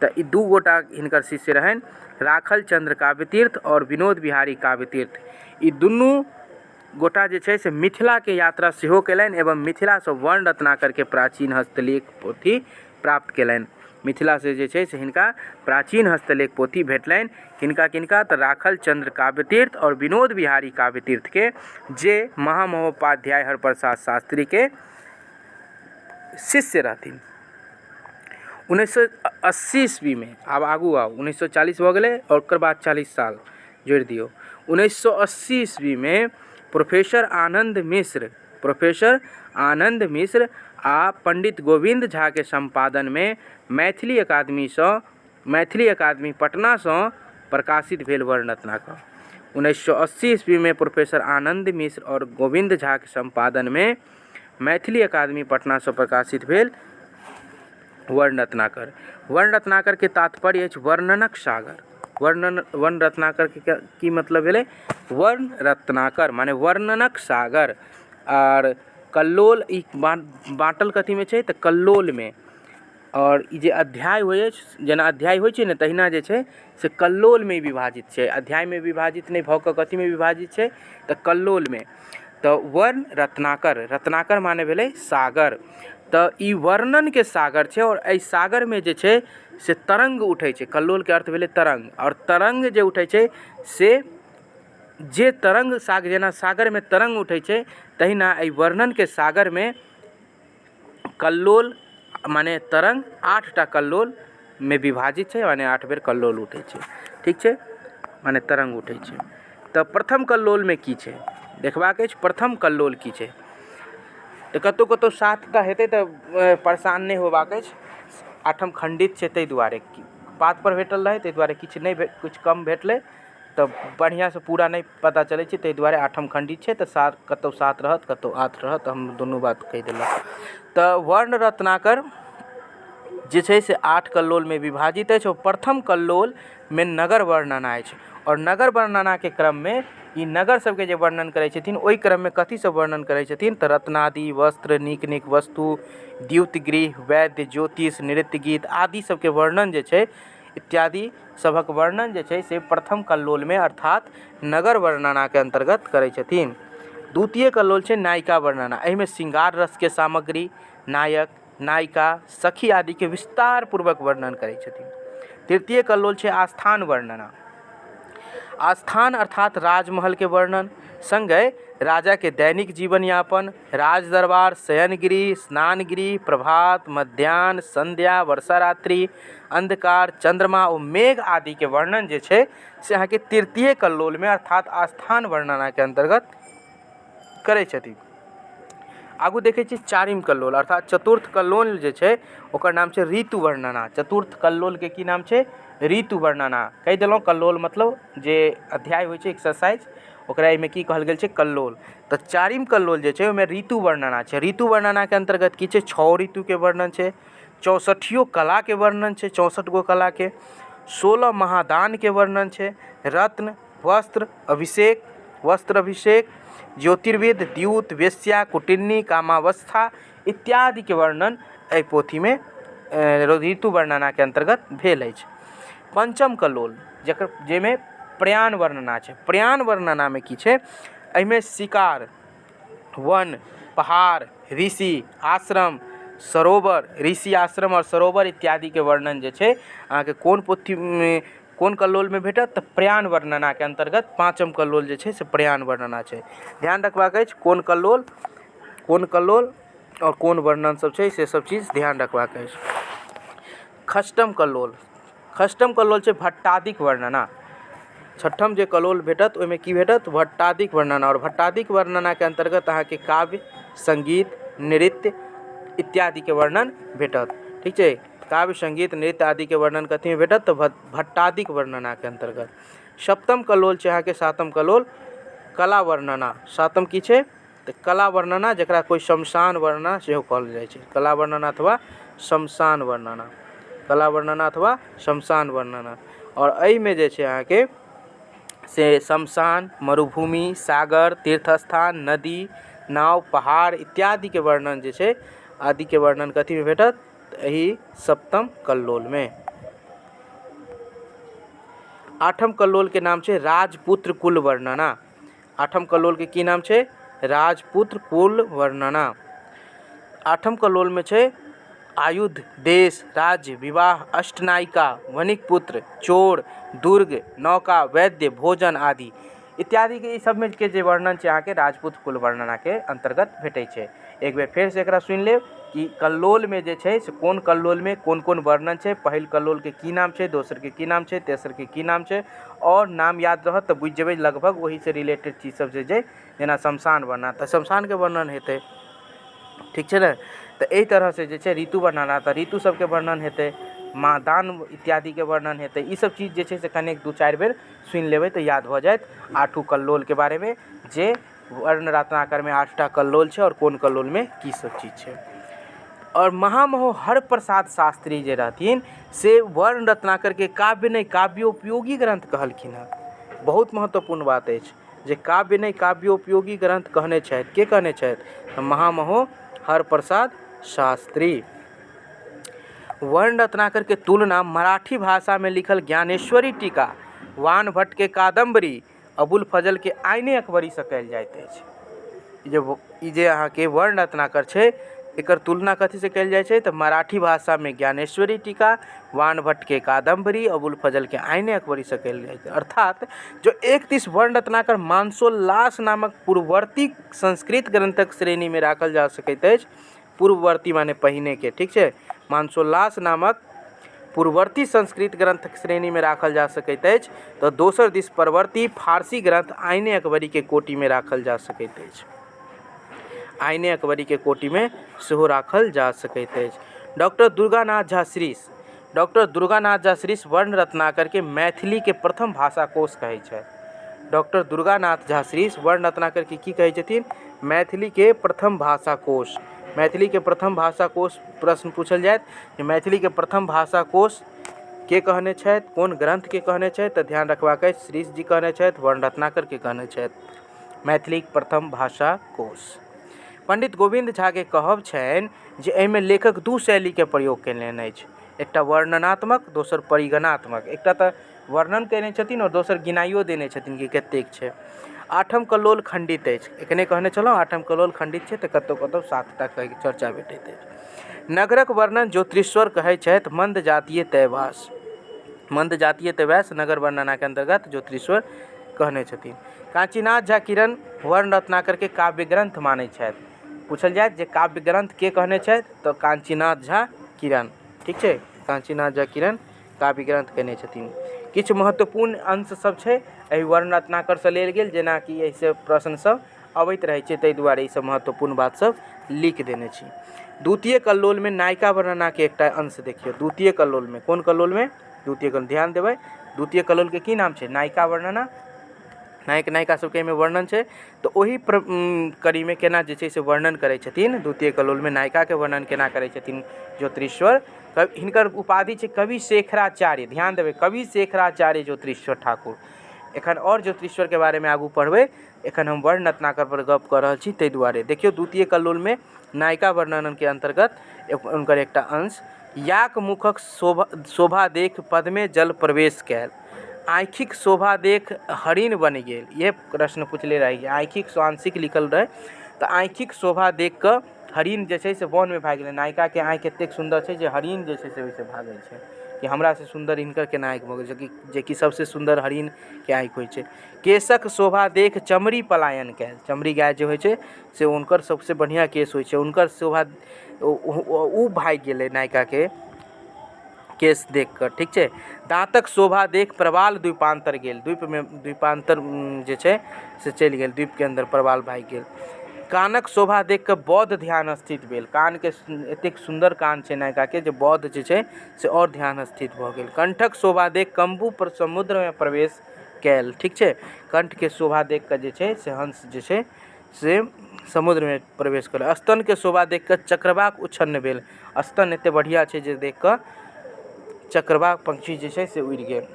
तऽ ई 2 गोटा हिनकर शिष्य रहनि, राखल चंद्र काव्यतीर्थ आओर विनोद बिहारी काव्यतीर्थ। ई दुनू गोटा जे छै से मिथिलाके यात्रा सेहो कयलनि एवं मिथिलासँ वर्ण रत्नाकरके प्राचीन हस्तलेख पोथी प्राप्त कयलनि। मिथिलासँ जे छै से हिनका प्राचीन हस्तलेख पोथी भेटलनि। किनका किनका? तऽ राखल चंद्र काव्यतीर्थ आओर विनोद बिहारी काव्यतीर्थके, जे महामहोपाध्याय हरप्रसाद शास्त्रीके शिष्य रहथिन। 1980 ईस्वीमे, आब आगू आउ, 1940 भऽ गेलै आओर ओकर बाद 40 साल जोड़ि दियौ, 1980 ईस्वीमे प्रोफेसर आनन्द मिश्र आ पंडित गोविन्द झाके सम्पादनमे मैथिली अकादमी पटनासँ प्रकाशित भेल वर्ण रत्नाकर। 1980 ईस्वीमे प्रोफेसर आनन्द मिश्र आओर गोविन्द झाके सम्पादनमे मैथिली अकादमी पटनासँ प्रकाशित भेल वर्ण रत्नाकर। वर्ण रत्नाकरके तात्पर्य अछि वर्णनक सागर। वर्ण रत्नाकरके की मतलब भेलै? वर्ण रत्नाकर माने वर्णनक सागर। आर कल्लोल ई बाँटल कथीमे छै? तऽ कल्लोलमे। आओर ई जे अध्याय होइ अछि, जेना अध्याय होइ छै ने, तहिना जे छै से कल्लोलमे विभाजित छै। अध्यायमे विभाजित नहि भऽ कऽ कथीमे विभाजित छै? तऽ कल्लोलमे। तऽ वर्ण रत्नाकर, रत्नाकर माने भेलै सागर। तऽ ई वर्णनके सागर छै आओर एहि सागरमे जे छै से तरङ्ग उठै छै। कल्लोलके अर्थ भेलै तरङ्ग, आओर तरङ्ग जे उठै छै से जे तरङ्ग साग जेना सागरमे तरङ्ग उठै छै तहिना एहि वर्णनके सागरमे कल्लोल माने तरङ्ग 8टा कल्लोलमे विभाजित छै, माने 8 बेर कल्लोल उठै छै। ठीक छै, माने तरङ्ग उठै छै। तऽ प्रथम कल्लोलमे की छै देखबाक अछि, प्रथम कल्लोल की छै। तऽ कतहु कतहु 7टा हेतै तऽ परेशान नहि होबाक अछि, 8म खण्डित छै ताहि दुआरे पात पर भेटल रहै ताहि दुआरे किछु नहि किछु कम भेटलै तऽ बढ़िआँसँ पूरा नहि पता चलै छै, ताहि दुआरे 8म खण्डित छै। तऽ 7 कतहु 7 रहत कतहु 8 रहत, हम दुनू बात कहि देलहुँ। तऽ वर्ण रत्नाकर जे छै से 8 कल्लोलमे विभाजित अछि। ओ प्रथम कल्लोलमे नगर वर्णना अछि आओर नगर वर्णनाके क्रममे ई नगर सबके जे वर्णन करै छथिन ओहि क्रममे कथी सब वर्णन करै छथिन तऽ रत्नादि वस्त्र, नीक नीक वस्तु, द्युतगृह, वैद्य, ज्योतिष, नृत्य गीत आदि सबके वर्णन जे छै इत्यादि सभक वर्णन जे छै से प्रथम कल्लोलमे अर्थात नगर वर्णनाके अन्तर्गत करै छथिन। द्वितीय कल्लोल छै नायिका वर्णना। एहिमे श्रृंगार रसके सामग्री, नायक, नायिका, सखी आदिके विस्तार पूर्वक वर्णन करै छथिन। तृतीय कल्लोल छै आस्थान वर्णना। आस्थान अर्थात राजमहलके वर्णन संगे राजाके दैनिक जीवन यापन, राज दरबार, शयनगृह, स्नानगृह, प्रभात, मध्याह्न, संध्या, वर्षा रात्रि, अंधकार, चंद्रमा ओ मेघ आदिके वर्णन जे छै से अहाँके तृतीय कल्लोलमे अर्थात आस्थान वर्णनाके अन्तर्गत करै छथिन। आगू देखै छियै चारिम कल्लोल अर्थात चतुर्थ कल्लोल जे छै ओकर नाम छै ऋतु वर्णना। चतुर्थ कल्लोलके की नाम छै? ऋतु वर्णना। कहि देलहुँ कल्लोल मतलब जे अध्याय होइ छै एक्सरसाइज, ओकरा एहिमे की कहल गेल छै? कल्लोल। तऽ चारिम कल्लोल जे छै ओहिमे ऋतु वर्णना छै। ऋतु वर्णनाके अन्तर्गत की छै? 6 ऋतुके वर्णन छै, 64 कलाके वर्णन छै, 64 गो कलाके, 16 महादानके वर्णन छै, रत्न, वस्त्र, अभिषेक, वस्त्र अभिषेक, ज्योतिर्विद, द्यूत, वेश्या, कुटिन्नी, कामावस्था इत्यादिके वर्णन एहि पोथीमे ऋतु वर्णनाके अन्तर्गत भेल अछि। पंचम कल्लोल जकर जाहिमे प्रयाण वर्णना छै। प्रयाण वर्णनामे की छै? एहिमे शिकार, वन, पहाड़, ऋषि आश्रम, सरोवर, ऋषि आश्रम और सरोवर इत्यादिके वर्णन जे छै अहाँके कोन पोथीमे कोन कल्लोलमे भेटत? तऽ प्रयाण वर्णनाके अन्तर्गत पाँचम कल्लोल जे छै से प्रयाण वर्णना छै। ध्यान रखबाक अछि कोन कल्लोल, कोन कल्लोल और कोन वर्णन सब छै से सब चीज ध्यान रखबाक अछि। खष्टम कल्लोल, खष्टम कल्लोल छै भट्टादिक वर्णना। छठम जे कल्लोल भेटत ओहिमे की भेटत? भट्टादिक वर्णना। और भट्टादिक वर्णनाके अन्तर्गत अहाँके काव्य, संगीत, नृत्य इत्यादिके वर्णन भेटत। ठीक छै, काव्य, संगीत, नृत्य आदिके वर्णन कथीमे भेटत? तऽ भट्टादिक वर्णनाके अन्तर्गत। सप्तम कल्लोल छै अहाँके सातम कल्लोल कला वर्णना। सातम की छै? तऽ कला वर्णना, जकरा कोइ शमशान वर्णना सेहो कहल जाइ छै। कला वर्णना अथवा शमशान वर्णना, कला वर्णना अथवा शमशान वर्णना। और एहिमे जे छै अहाँके से शमशान, मरुभूमि, सागर, तीर्थस्थान, नदी, नाव, पहाड़ इत्यादिके वर्णन जे छै आदिके वर्णन कथीमे भेटत? एहि सप्तम कल्लोलमे। आठम कल्लोलके नाम छै राजपुत्र कुल वर्णना। आठम कल्लोलके की नाम छै? राजपुत्र कुल वर्णना। आठम कल्लोलमे छै आयुध, देश, राज्य, विवाह, अष्टनायिका, वणिक पुत्र, चोर, दुर्ग, नौका, वैद्य, भोजन आदि इत्यादिके ई सबमे के जे वर्णन छै अहाँके राजपूत कुल वर्णनाके अन्तर्गत भेटै छै। एक बेर फेरसँ एकरा सुनि लेब कि कल्लोलमे जे छै से कोन कल्लोलमे कोन कोन वर्णन छै, पहिल कल्लोलके की नाम छै, दोसरके की नाम छै, तेसरके की नाम छै, और नाम याद रहत तऽ बुझि जेबै लगभग ओहिसँ रिलेटेड चीज सब जे जेना शमशान वर्णन तऽ शमशानके वर्णन हेतै। ठीक छै ने? तऽ एहि तरहसँ जे छै ऋतु वर्णना तऽ ऋतु सबके वर्णन हेतै, महादान इत्यादिके वर्णन हेतै। ई सब चीज जे छै से कनेक 2-4 बेर सुनि लेबै तऽ याद भऽ जायत आठू कल्लोलके बारेमे, जे वर्ण रत्नाकरमे 8टा कल्लोल छै और कोन कल्लोलमे की सब चीज छै। और महामहो हरप्रसाद शास्त्री जे रहथिन से वर्ण रत्नाकरके काव्य नहि काव्योपयोगी ग्रंथ कहलखिन हँ। बहुत महत्वपूर्ण बात अछि जे काव्य नहि काव्योपयोगी ग्रंथ कहने छथि। के कहने छथि? महामहो हरप्रसाद शास्त्री। वर्ण रत्नाकर के तुलना मराठी भाषा में लिखल ज्ञानेश्वरी टीका, वाण भट्ट के कादम्बरी, अबुल फजल के आइने अकबरी से कयल जाइत अछि। ई जे अहाँके वर्ण रत्नाकर छै एकर तुलना कथीसँ कयल जाइ छै? तऽ मराठी भाषामे ज्ञानेश्वरी टीका, वाणभट्टके कादम्बरी, अबुल फजलके आइने अकबरीसँ कयल जाइ छै। अर्थात जो एक दिस वर्णरत्नाकर मानसोल्लास नामक पूर्ववर्ती संस्कृत ग्रन्थक श्रेणीमे राखल जा सकैत अछि, पूर्ववर्ती माने पहिनेके, ठीक छै, मानसोल्लास नामक पूर्ववर्ती संस्कृत ग्रन्थक श्रेणीमे राखल जा सकैत अछि, तऽ दोसर दिस परवर्ती फारसी ग्रन्थ आइने अकबरीके कोटिमे राखल जा सकैत अछि, आइने अकबरीके कोटिमे सेहो राखल जा सकैत अछि। डॉक्टर दुर्गानाथ झा श्रीश, डॉक्टर दुर्गानाथ झा श्रीश वर्ण रत्नाकरके मैथिलीके प्रथम भाषा कोश कहै छथि। डॉक्टर दुर्गानाथ झा श्रीश वर्ण रत्नाकरके की कहै छथिन? मैथिलीके प्रथम भाषा कोश। मैथिलीके प्रथम भाषा कोश प्रश्न पूछल जायत जे मैथिलीके प्रथम भाषा कोश के कहने छथि, कोन ग्रन्थके कहने छथि, तऽ ध्यान रखबाक अछि श्रीश जी कहने छथि, वर्ण रत्नाकरके कहने छथि मैथिलीक प्रथम भाषा कोश। पंडित गोविन्द झाके कहब छनि जे एहिमे लेखक दू शैलीके प्रयोग कयलनि अछि, एकटा वर्णनात्मक, दोसर परिगणात्मक। एकटा तऽ वर्णन कयने छथिन आओर दोसर गिनाइयो देने छथिन कि कतेक छै। आठम कल्लोल खण्डित अछि, एखने कहने छलहुँ आठम कल्लोल खण्डित छै, तऽ कतहु कतहु 7टा कहैके चर्चा भेटैत अछि। नगरक वर्णन ज्योतिरीश्वर कहै छथि मन्द जातीय तैवास, मन्द जातीय तैवास नगर वर्णनाके अन्तर्गत ज्योतिरीश्वर कहने छथिन। काञ्चीनाथ झा किरण वर्ण रत्नाकरके काव्य ग्रन्थ मानै छथि। पूछल जायत जे काव्य ग्रन्थ के कहने छथि, तऽ काञ्चीनाथ झा किरण, ठीक छै, काञ्चीनाथ झा किरण काव्य ग्रन्थ कहने छथिन। किछु महत्वपूर्ण अंश सब छै एहि वर्ण रत्नाकरसँ लेल गेल, जेनाकि एहिसँ प्रश्न सब अबैत रहै छै, ताहि दुआरे ई सब महत्वपूर्ण बात सब लिख देने छी। द्वितीय कल्लोलमे नायिका वर्णनाके एकटा अंश देखियौ। द्वितीय कल्लोलमे, कोन कल्लोलमे? द्वितीय कल्लोल, ध्यान देबै, द्वितीय कल्लोलके की नाम छै? नायिका वर्णना। नायक नायिका सबके एहिमे वर्णन छै, तऽ ओहि कड़ीमे केना जे छै से वर्णन करै छथिन, द्वितीय कल्लोलमे नायिकाके वर्णन केना करै छथिन ज्योतिरीश्वर। हिनकर उपाधि छै कवि शेखराचार्य, ध्यान देबै, कवि शेखराचार्य ज्योतिरीश्वर ठाकुर। एखन आओर ज्योतिरीश्वरके बारेमे आगू पढ़बै, एखन हम वर्ण रत्नाकर पर गप कऽ रहल छी, ताहि दुआरे देखियौ द्वितीय कल्लोलमे नायिका वर्णनके अन्तर्गत हुनकर एकटा अंश, याक मुखक शोभा देख पदमे जल प्रवेश कयल, आँखिक शोभा देख हरिण बनि गेल। इएह प्रश्न पुछले रहै, आँखिक आंशिक लिखल रहै, तऽ आँखिक शोभा देख कऽ हरिण जे छै से वनमे भागि गेलै। नायिकाके आँखि एतेक सुन्दर छै जे हरिण जे छै से ओहिसँ भागै छै कि हमरासँ सुन्दर हिनकर केना आँखि भऽ गेल, जेकि सबसँ सुन्दर हरिणके आँखि होइ छै। केशक शोभा देख चमड़ी पलायन कयल, चमड़ी गाय जे होइ छै से हुनकर सबसँ बढ़िआँ केश होइ छै, हुनकर शोभा ओ भागि गेलै नायिकाके केश देख कऽ, ठीक छै। दाँतक शोभा देख प्रवाल द्वीपान्तर गेल, द्वीपमे द्वीपान्तर जे छै से चलि गेल, द्वीपके अन्दर प्रवाल भागि गेल। कानक शोभा देख कऽ बौद्ध ध्यान स्थित भेल, कानके एतेक सुन्दर कान छै नायिकाके जे बौद्ध जे छै से आओर ध्यान स्थित भऽ गेल। कंठक शोभा देख कम्बू पर समुद्रमे प्रवेश कयल, ठीक छै। कंठके शोभा देख कऽ जे छै से हंस जे छै से समुद्रमे प्रवेश कयल। स्तनके शोभा देख कऽ चक्रवाक उच्छन्न भेल, स्तन एते बढ़िआँ छै जे देख कऽ चक्रवाक पक्षी जे छै से उड़ि गेल।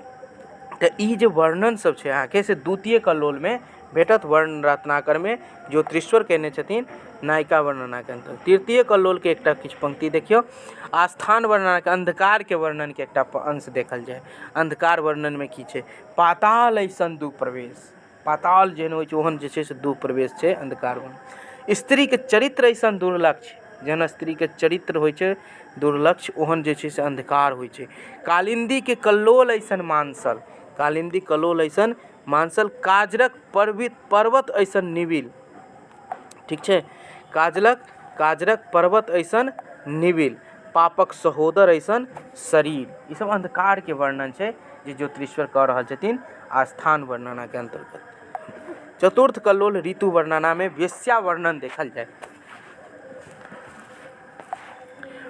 तऽ ई जे वर्णन सब छै अहाँके से द्वितीय कल्लोलमे भेटत, वर्ण रत्नाकरमे ज्योतिरीश्वर कयने छथिन नायिका वर्णनाके अन्तर्गत। तृतीय कल्लोलके एकटा किछु पंक्ति देखियौ, आस्थान वर्णनाके अन्धकारके वर्णनके एकटा अंश देखल जाय। अन्धकार वर्णनमे की छै? पाताल ऐसन दुप्रवेश, पाताल जेहन होइ छै ओहन जे छै से दुप्रवेश छै अन्धकार वर्णन। स्त्रीके चरित्र ऐसन दुर्लक्ष्य, जेहन स्त्रीके चरित्र होइ छै दुर्लक्ष्य ओहन जे छै से अन्धकार होइ छै। कालिन्दीके कल्लोल ऐसन मानसल, कालिन्दी कल्लोल ऐसन मानसल, काजरक पर्वत ऐसन निबिड़, ठीक छै, काजरक पर्वत ऐसन निबिड़, पापक सहोदर ऐसन शरीर। ई सब अन्धकारके वर्णन छै जे ज्योतिरीश्वर कऽ रहल छथिन आस्थान वर्णनाके अन्तर्गत। चतुर्थ कल्लोल ऋतु वर्णनामे वेश्या वर्णन देखल जाय,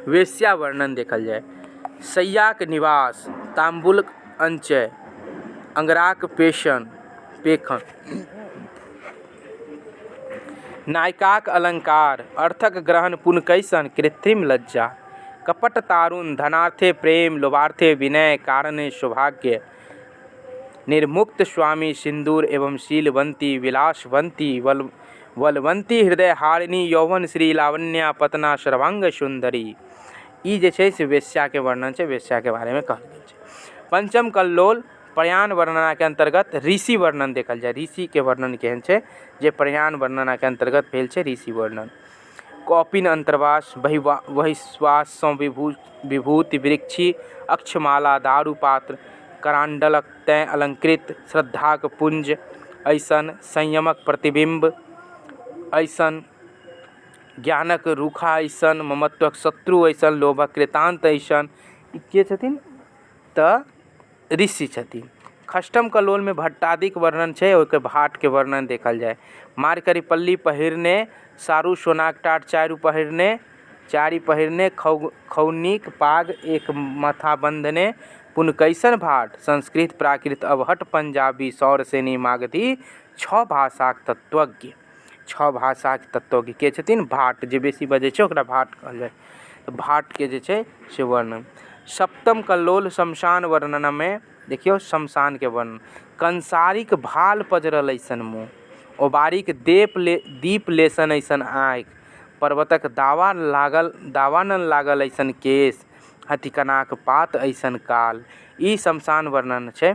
वेश्या वर्णन देखल जाय। शय्याक निवास, ताम्बुलक अंचय, अंगराक पेखन, नायिकाक अलंकार, अर्थक ग्रहण पुन कैसन कृत्रिम लज्जा, कपट तारुण, धनार्थे प्रेम, लोभार्थे विनय, कारणे सौभाग्य, निर्मुक्त स्वामी सिन्दूर एवं शीलवंती, विलासवंती, बलवंती हृदय हारिणी, यौवन श्री लावण्या पतना सर्वांग सुन्दरी। ई जे छै से वेश्याके वर्णन छै, वेश्याके बारेमे कहल गेल छै। पंचम कल्लोल प्रयाण वर्णनाके अन्तर्गत ऋषि वर्णन देखल जाय। ऋषिके वर्णन केहन छै जे प्रयाण वर्णनाके अन्तर्गत भेल छै ऋषि वर्णन। कौपिन अन्तर्वास बहिश्वाससँ विभूति वृक्षी अक्षमाला दारुपात्र कराण्डलक तैँ अलङ्कृत श्रद्धाक पुञ्ज अइसन संयमक प्रतिबिम्ब अइसन ज्ञानक रूखा अइसन ममत्वक शत्रु अइसन लोभक कृतान्त अइसन। ई के छथिन? तऽ ऋषि छथिन। खष्टम कल्लोलमे भट्टादिक वर्णन छै, ओहिके भाटके वर्णन देखल जाय। मारकरी पल्ली पहिरने सारू सोनाक टाट चारू पहिरने चारि पहिरने खौनीक पाग एक माथा बन्धने पुन कैसन भाट संस्कृत प्राकृत अवहट पंजाबी सौरसेनी मागधी छओ भाषाक तत्वज्ञ। छओ भाषाक तत्वज्ञ के छथिन? भाट। जे बेसी बजै छै ओकरा भाट कहल जाइ। तऽ भाटके जे छै से वर्णन। सप्तम कल्लोल शमशान वर्णनमे देखियौ शमशानके वर्णन। कंसारीक भाल पजरल अइसन मुँह, ओबारीक दीप लेसन अइसन आँखि, पर्वतक दावा लागल दावानल लागल अइसन केश, हथिकनाक पात अइसन काल। ई शमशान वर्णन छै।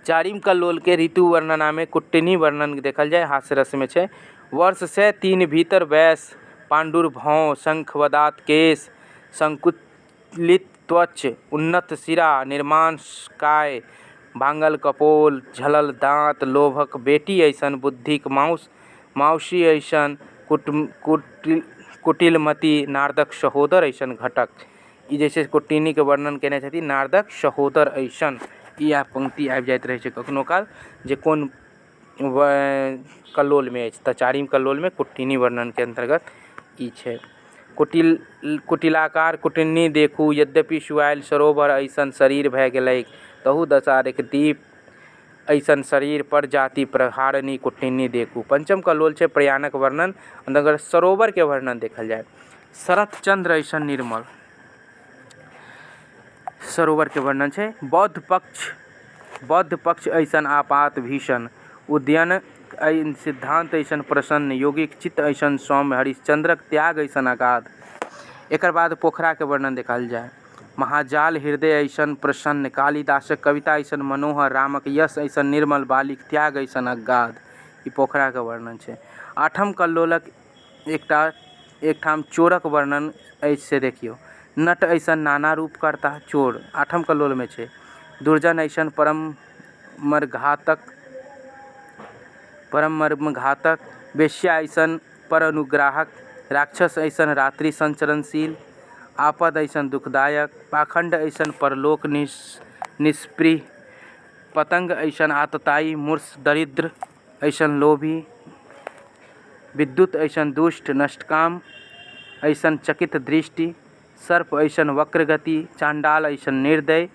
चारिम कल्लोलके ऋतु वर्णनामे कुट्टिनी वर्णन देखल जाय, हास्य रसमे छै। वर्ष से तीन भीतर वैश पाण्डुर भौं शंखवदात केश संकुलित त्वच उन्नत शिरा निर्मांस काय भांगल कपोल झलल दाँत लोभक बेटी अइसन बुद्धिक माउसि अइसन कुटिलमति नारदक सहोदर अइसन घटक। ई जे छै कुट्टिनीके वर्णन केने छथिन नारदक सहोदर अइसन। इएह पंक्ति आबि जाइत रहै छै कखनो काल जे कोन कल्लोलमे अछि, तऽ चारिम कल्लोलमे कुट्टिनी वर्णनके अन्तर्गत ई छै। कुटिलाकार कुटिन्नी देखू यद्यपि सुआयल सरोवर अइसन शरीर भए गेलैक तहु दशा दीप अइसन शरीर पर जाति प्रहारणी कुट्टिनी देखू। पंचम कल्लोल छै प्रयाणक वर्णन अन्तर्गत सरोवरके वर्णन देखल जाय। शरत चंद्र अइसन निर्मल सरोवरके वर्णन छै। बौद्ध पक्ष अइसन आपात भीषण उदयन सिद्धांत अइसन प्रसन्न योगीक चित्त अइसन सौम्य हरिश्चंद्रक त्याग अइसन अगाध। एकर बाद पोखराके वर्णन देखल जाय। महाजाल हृदय अइसन प्रसन्न कालिदासक कविता अइसन मनोहर रामक यश अइसन निर्मल बालिक त्याग अइसन अगाध। ई पोखराके वर्णन छै। आठम कल्लोलक एकठाम चोरक वर्णन अछि से देखियौ। नट अइसन नाना रूप करता चोर आठम कल्लोलमे छै। दुर्जन अइसन परम मर्मघातक वेश्या अइसन पर अनुग्राहक राक्षस अइसन रात्रि संचरणशील आपद अइसन दुखदायक पाखंड अइसन परलोक निष्पृह पतंग अइसन आतताई मूर्ख दरिद्र अइसन लोभी विद्युत अइसन दुष्ट नष्टकाम अइसन चकित दृष्टि सर्प अइसन वक्र गति चाण्डाल अइसन निर्दय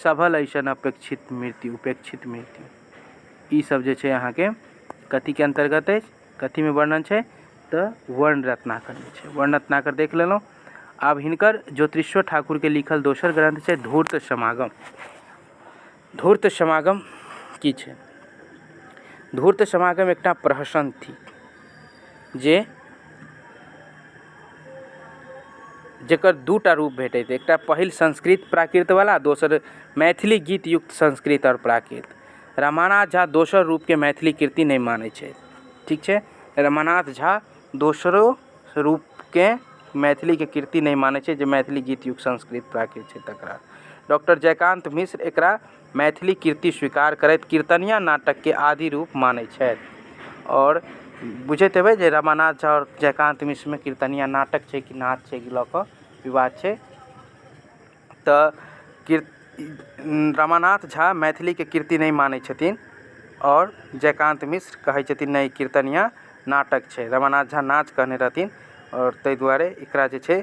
सभल अइसन अपेक्षित मृत्यु उपेक्षित मृत्यु। ई सब जे छै अहाँके कथीके अन्तर्गत अछि, कथीमे वर्णन छै? तऽ वर्ण रत्नाकरमे छै। वर्ण रत्नाकर देख लेलहुँ। आब हिनकर ज्योतिश्वर ठाकुरके लिखल दोसर ग्रंथ छै धूर्त समागम। धूर्त समागम की छै? धूर्त समागम एकटा प्रहसन थिक जे जकर दूटा रूप भेटैत, एकटा पहिल संस्कृत प्राकृतवला, दोसर मैथिली गीत युक्त संस्कृत आओर प्राकृत। रमानाथ झा दोसर रूपके मैथिली कृति नहि मानै छै। ठीक छै, रमानाथ झा दोसरो रूपके मैथिलीके कृति नहि मानै छै जे मैथिली गीत युक्त संस्कृत प्राकृत छै तकरा। डॉक्टर जयकान्त मिश्र एकरा मैथिली कृति स्वीकार करैत कीर्तनिया नाटकके आदि रूप मानै छथि। आओर बुझैत हेबै जे रमानाथ झा आओर जयकान्त मिश्रमे कीर्तनिया नाटक छै कि नाच छै कि लऽ कऽ विवाद छै। तऽ रमानाथ झा मैथिलीके कृति नहि मानै छथिन आओर जयकान्त मिश्र कहै छथिन नहि कीर्तनिया नाटक छै। रमानाथ झा नाच कहने रहथिन आओर ताहि दुआरे एकरा जे छै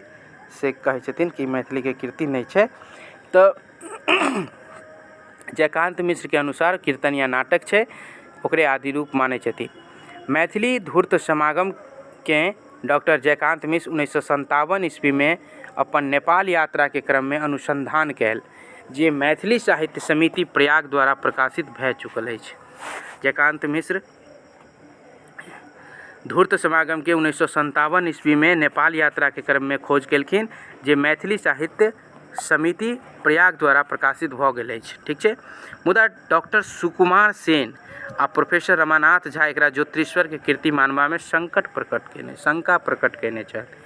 से कहै छथिन कि मैथिलीके कृति नहि छै। तऽ जयकान्त मिश्रके अनुसार कीर्तनिया नाटक छै, ओकरे आदि रूप मानै छथिन। मैथिली धूर्त समागमके डॉक्टर जयकान्त मिश्र 1957 ईस्वीमे अपन नेपाल यात्राके क्रममे अनुसन्धान कयल, जे मैथिली साहित्य समिति प्रयाग द्वारा प्रकाशित भए चुकल अछि। जयकान्त मिश्र धूर्त समागमके 1957 ईस्वीमे नेपाल यात्राके क्रममे खोज केलखिन, जे मैथिली साहित्य समिति प्रयाग द्वारा प्रकाशित भऽ गेल अछि। ठीक छै, मुदा डॉक्टर सुकुमार सेन आ प्रोफेसर रमानाथ झा एकरा ज्योतिरीश्वरके कृति मानबामे संकट प्रकट केने शंका प्रकट केने छथि।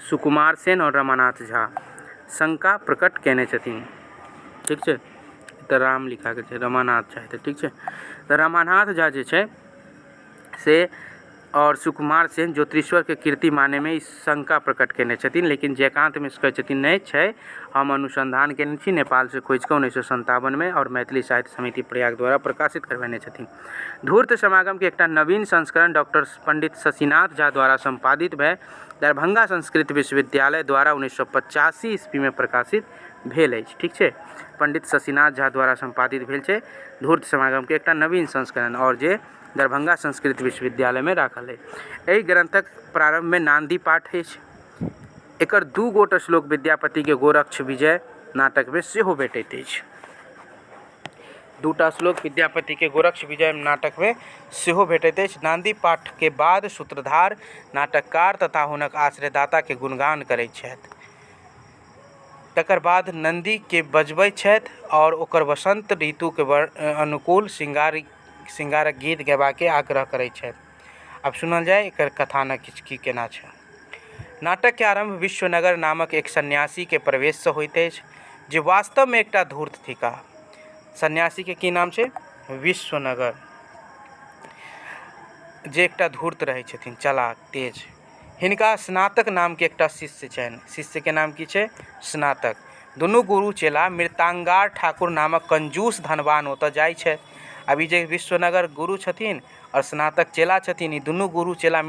सुकुमार सेन आओर रमानाथ झा शंका प्रकट केने छथिन। ठीक छै, तऽ राम लिखा गेल छै, रमानाथ झा हेतै। ठीक छै, तऽ रमानाथ झा जे छै से आओर सुकुमार सेन ज्योतिरीश्वरके कृति मानैमे ई शंका प्रकट केने छथिन, लेकिन जयकान्त मिश्र कहै छथिन नहि छै, हम अनुसंधान केने छी नेपालसँ खोजिकऽ 1957मे आओर मैथिली साहित्य समिति प्रयाग द्वारा प्रकाशित करबेने छथिन। धूर्त समागमके एकटा नवीन संस्करण डॉक्टर पंडित शशिनाथ झा द्वारा सम्पादित भए दरभंगा संस्कृत विश्वविद्यालय द्वारा 1985 ईस्वीमे प्रकाशित भेल अछि। ठीक छै, पंडित शशिनाथ झा द्वारा सम्पादित भेल छै धूर्त समागमके एकटा नवीन संस्करण आओर जे दरभंगा संस्कृत विश्वविद्यालयमे राखल अछि। एहि ग्रन्थक प्रारम्भमे नान्दी पाठ अछि। एकर दू गोट श्लोक विद्यापतिके गोरक्ष विजय नाटकमे सेहो भेटैत अछि। दूटा श्लोक विद्यापतिके गोरक्ष विजय नाटकमे सेहो भेटैत अछि। नान्दी पाठके बाद सूत्रधार नाटककार तथा हुनक आश्रयदाताके गुणगान करैत छथि। तकर बाद नन्दीके बजबैत छथि आओर ओकर वसन्त ऋतुके अनुकूल श्रृंगारक गीत गयबाके आग्रह करैत छथि। आब सुनल जाय एकर कथानक किछु की केना छै। नाटकके आरम्भ विश्वनगर नामक एक सन्यासीके प्रवेशसँ होइत अछि जे वास्तवमे एकटा धूर्त थिकाह। सन्यासीके की नाम छै? विश्वनगर, जे एकटा धूर्त रहै छथिन, चलाक, तेज। हिनका स्नातक नामके एकटा शिष्य छनि। शिष्यके नाम की छै? स्नातक। दुनू गुरु चेला मृतांगार ठाकुर नामक कंजूस धनवान ओतऽ जाइ छथि। आब ई जे विश्वनगर गुरु छथिन आओर स्नातक चेला छथिन, ई दुनू गुरु चेला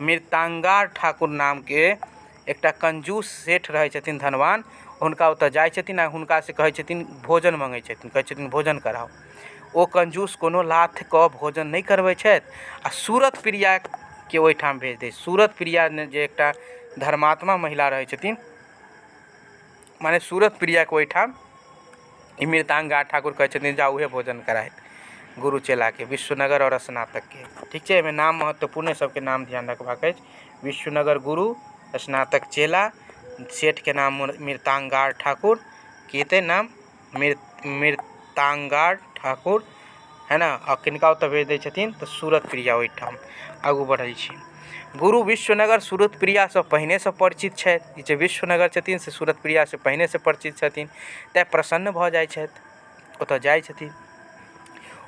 मृतांगार ठाकुर नामके एकटा कंजूस सेठ रहै छथिन धनवान, हुनका ओतऽ जाइ छथिन आ हुनकासँ कहै छथिन, भोजन मङ्गै छथिन, कहै छथिन भोजन कराउ। ओ कंजूस कोनो लाथ कऽ भोजन नहि करबै छथि आ सूरत प्रियाके ओहिठाम भेज दै। सूरत प्रिया जे एकटा धर्मात्मा महिला रहै छथिन, माने सूरत प्रियाके ओहिठाम ई मृतांगा ठाकुर कहै छथिन जाउ उहे भोजन करायत गुरु चेलाके, विश्वनगर आओर स्नातकके। ठीक छै, एहिमे नाम महत्वपूर्ण, सबके नाम ध्यान रखबाक अछि। विश्वनगर गुरु, स्नातक चेला, सेठके नाम मृतांगार ठाकुर, की हेतै नाम? मृतांगार ठाकुर, है ने। आ किनका ओतऽ भेज दै छथिन तऽ सूरत प्रिया ओहिठाम। आगू बढ़ै छी। गुरु विश्वनगर सूरत प्रियासँ पहिनेसँ परिचित छथि। ई जे विश्वनगर छथिन से सूरत प्रियासँ पहिनेसँ परिचित छथिन, तैँ प्रसन्न भऽ जाइ छथि, ओतऽ जाइ छथिन।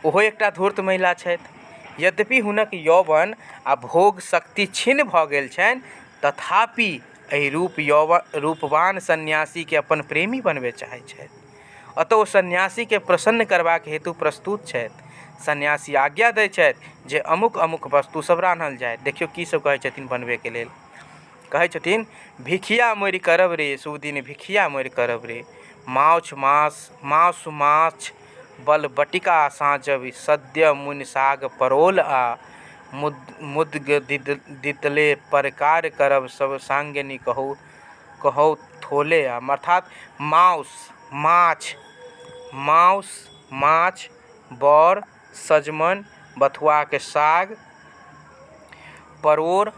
ओहो एकटा धूर्त महिला छथि। यद्यपि हुनक यौवन आ भोग शक्ति क्षीण भऽ गेल छनि, तथापि एहि रूप यौवन रूपवान सन्यासीके अपन प्रेमी बनबे चाहै छथि। अतः ओ सन्यासीके प्रसन्न करबाक हेतु प्रस्तुत छथि। सन्यासी आज्ञा दै छथि जे अमुक अमुक वस्तु सब रान्हल जाय। देखियौ की सब कहै छथिन बनबैके लेल। कहै छथिन भिखिया मोरि करब रे शुभ दिन भिखिया मोरि करब रे, माछ मास मासु माछ बल बटिका साँजब सद्य मुनि साग परोल आ मुद्ग दितले परकार करब सब सांगनी कहू कहौ थोले आ। अर्थात माउस माछ, माउस माछ, बड़ सजमनि, बथुआके साग, परोड़,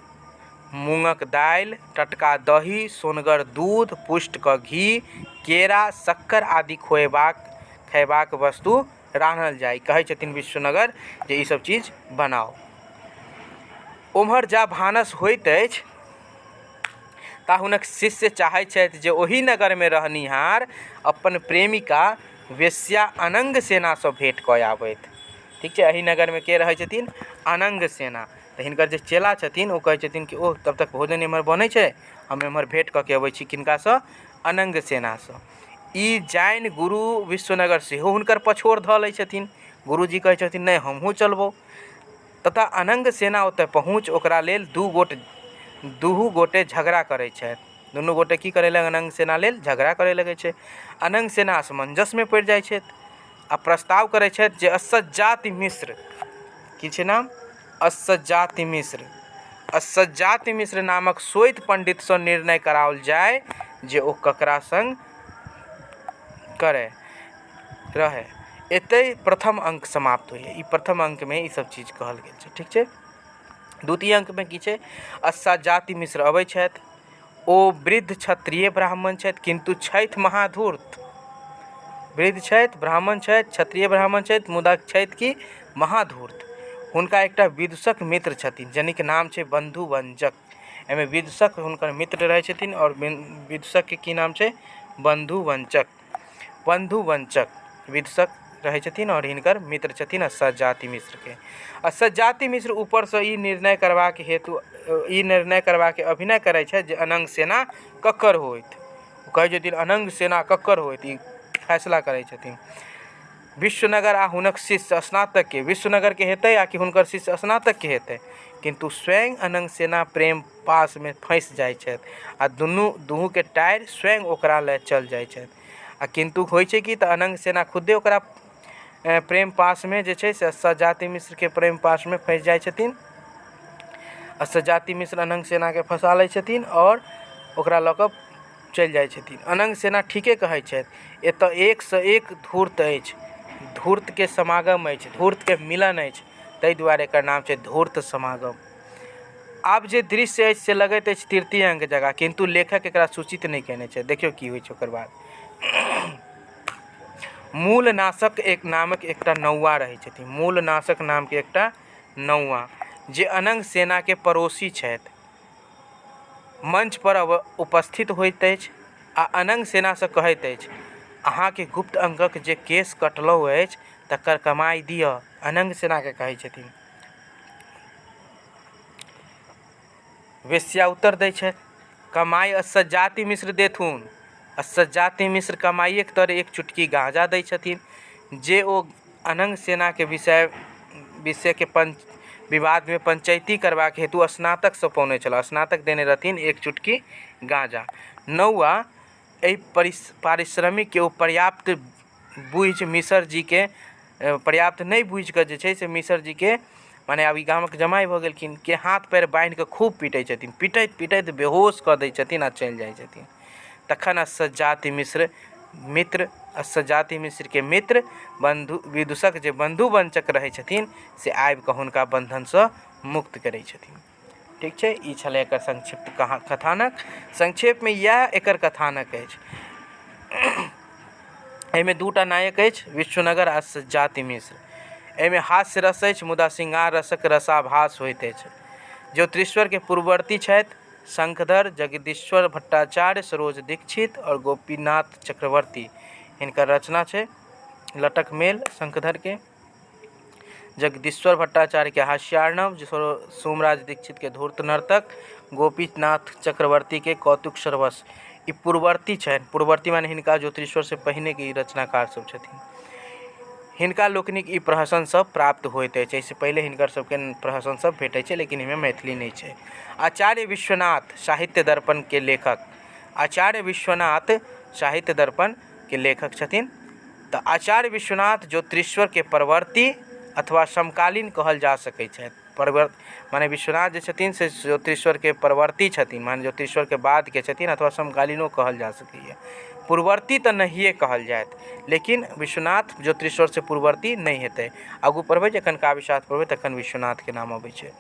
मूँगक दालि, टटका दही, सोनगर दूध, पुष्ट कऽ घी, केरा, शक्कर आदि खुएबाक खयबाक वस्तु रान्हल जाय। कहै छथिन विश्वनगर जे ई सब चीज बनाउ। ओम्हर जा भानस होइत अछि ता हुनक शिष्य चाहै छथि जे ओहि नगरमे रहनिहार अपन प्रेमिका वेश्या अनंग सेनासँ भेँट कऽ आबथि। ठीक छै, एहि नगरमे के रहै छथिन? अनंग सेना। तऽ हिनकर जे चेला छथिन ओ कहै छथिन कि ओह तब तक भोजन एम्हर बनै छै, हम एम्हर भेँट कऽ के अबै छी। किनकासँ? अनंग सेनासँ। ई जानि गुरु विश्वनगर सेहो हुनकर पछोड़ धऽ लै छथिन। गुरुजी कहै छथिन नहि हमहूँ चलबौ। तथा अनंग सेना ओतऽ पहुँच ओकरा लेल दुहू गोटे झगड़ा करै छथि। दुनू गोटे की करै लग अनंग सेना लेल झगड़ा करै लगै छै। अनंग सेना असमंजसमे पड़ि जाइ छथि आ प्रस्ताव करै छथि जे असज्जाति मिश्र, की छै नाम? असज्जाति मिश्र, असज्जाति मिश्र नामक श्वेत पंडितसँ निर्णय कराओल जाय जे ओ ककरा संग करै रहै। एतै प्रथम अंक समाप्त होइए। ई प्रथम अंकमे ई सब चीज कहल गेल छै। ठीक छै, द्वितीय अंकमे की छै? असज्जाति मिश्र अबै छथि, ओ वृद्ध क्षत्रिय ब्राह्मण छथि किन्तु छथि महाधूर्त। वृद्ध छथि, ब्राह्मण छथि, क्षत्रिय ब्राह्मण छथि, मुदा छथि की महाधूर्त। हुनका एकटा विदूषक मित्र छथिन जनिक नाम छै बन्धुवञ्चक। एहिमे विदूषक हुनकर मित्र रहै छथिन आओर विदूषकके की नाम छै? बन्धुवञ्चक। बन्धुवञ्चक विदूषक रहै छथिन आओर हिनकर मित्र छथिन सज्जाति मिश्रके। आ सज्जाति मिश्र ऊपरसँ ई निर्णय करबाक हेतु ई निर्णय करबाक अभिनय करै छथि जे अनंग सेना ककर होइत। ओ कहै छथिन अनंग सेना ककर होइत, ई फैसला करै छथिन। विश्वनगर आ हुनक शिष्य स्नातकके, विश्वनगरके हेतै आ कि हुनकर शिष्य स्नातकके हेतै, किन्तु स्वयं अनंग सेना प्रेम पाशमे फँसि जाइ छथि आ दुनू दुहूके टारि स्वयं ओकरा लए चल जाइ छथि। आ किन्तु होइ छै कि तऽ अनंग सेना खुदे ओकरा प्रेम पाशमे जे छै से सजाति मिश्रके प्रेम पाशमे फँसि जाइ छथिन आ सजाति मिश्र अनंग सेनाके फँसा लै छथिन आओर ओकरा लऽ कऽ चलि जाइ छथिन। अनंग सेना ठीके कहै छथि, एतऽ एकसँ एक धूर्त अछि, धूर्तके समागम अछि, धूर्तके मिलन अछि, ताहि दुआरे एकर नाम छै धूर्त समागम। आब जे दृश्य अछि से लगैत अछि तृतीय अंक जकाँ, किन्तु लेखक एकरा सूचित नहि कयने छथि। देखियौ की होइ छै ओकर बाद। मूलनाशक एक नामक एकटा नौआ रहै छथिन, मूलनाशक नामके एकटा नौआ जे अनंग सेनाके पड़ोसी छथि, मंच पर उपस्थित होइत अछि आ अनंग सेनासँ कहैत अछि, अहाँके गुप्त अंगक जे केश कटलहुँ अछि तकर कमाइ दिअ। अनंग सेनाके कहै छथिन। वेश्या उत्तर दै छथि, कमाइ असज्जाति मिश्र देथुन। असज्जाति मिश्र कमाइएके तर एक चुटकी गाँजा दै छथिन जे ओ अनंग सेनाके विषयके पंच विवादमे पंचैती करबाक हेतु स्नातकसँ पौने छलाह। स्नातक देने रहथिन एक चुटकी गाँजा। नौआ एहि पारिश्रमिकके ओ पर्याप्त बुझि मिसर जीके पर्याप्त नहि बुझिकऽ जे छै से मिसर जीके मने आब ई गामक जमाइ भऽ गेलखिन के हाथ पएर बान्हिकऽ खूब पीटै छथिन। पीटैत पीटैत बेहोश कऽ दै छथिन आ चलि जाइ छथिन। तखन असज्जाति मिश्र मित्र असज्जाति मिश्रके मित्र बन्धु विदूषक जे बन्धुवञ्चक रहै छथिन से आबिकऽ हुनका बन्धनसँ मुक्त करै छथिन। ठीक छै, ई छलै एकर संक्षिप्त कथानक। संक्षेपमे इएह एकर कथानक अछि। एहिमे दूटा नायक अछि, विश्वनगर आ सज्जाति मिश्र। एहिमे हास्य रस अछि मुदा श्रृंगार रसक रसाभास होइत अछि। ज्योतिरीश्वरके पूर्ववर्ती छथि शंखधर, जगदीश्वर भट्टाचार्य, सरोज दीक्षित आओर गोपीनाथ चक्रवर्ती। हिनकर रचना छै लटक मेल शंखधरके। जगदीश्वर भट्टाचार्यके हास्यार्णव, सोमराज दीक्षितके धूर्त नर्तक, गोपीनाथ चक्रवर्तीके कौतुक सर्वस्व। ई पूर्ववर्ती छनि, पूर्ववर्ती माने हिनका ज्योतिरीश्वरसँ पहिनेके ई रचनाकार सब छथिन। हिनका लोकनिक ई प्रहसन सब प्राप्त होइत अछि। एहिसँ पहिले हिनकर सबके प्रहसन सब भेटै छै, लेकिन एहिमे मैथिली नहि छै। आचार्य विश्वनाथ साहित्य दर्पणके लेखक, आचार्य विश्वनाथ साहित्य दर्पणके लेखक छथिन। तऽ आचार्य विश्वनाथ ज्योतिरीश्वरके परवर्ती अथवा समकालीन कहल जा सकै छथि। माने विश्वनाथ जे छथिन से ज्योतिरीश्वरके परवर्ती छथिन, माने ज्योतिरीश्वरके बादके छथिन अथवा समकालीनो कहल जा सकैए। पूर्ववर्ती तऽ नहिए कहल जायत, लेकिन विश्वनाथ ज्योतिरीश्वरसँ पूर्ववर्ती नहि हेतै। आगू पढ़बै जखन काव्यशास्त्र पढ़बै तखन विश्वनाथके नाम अबै छै।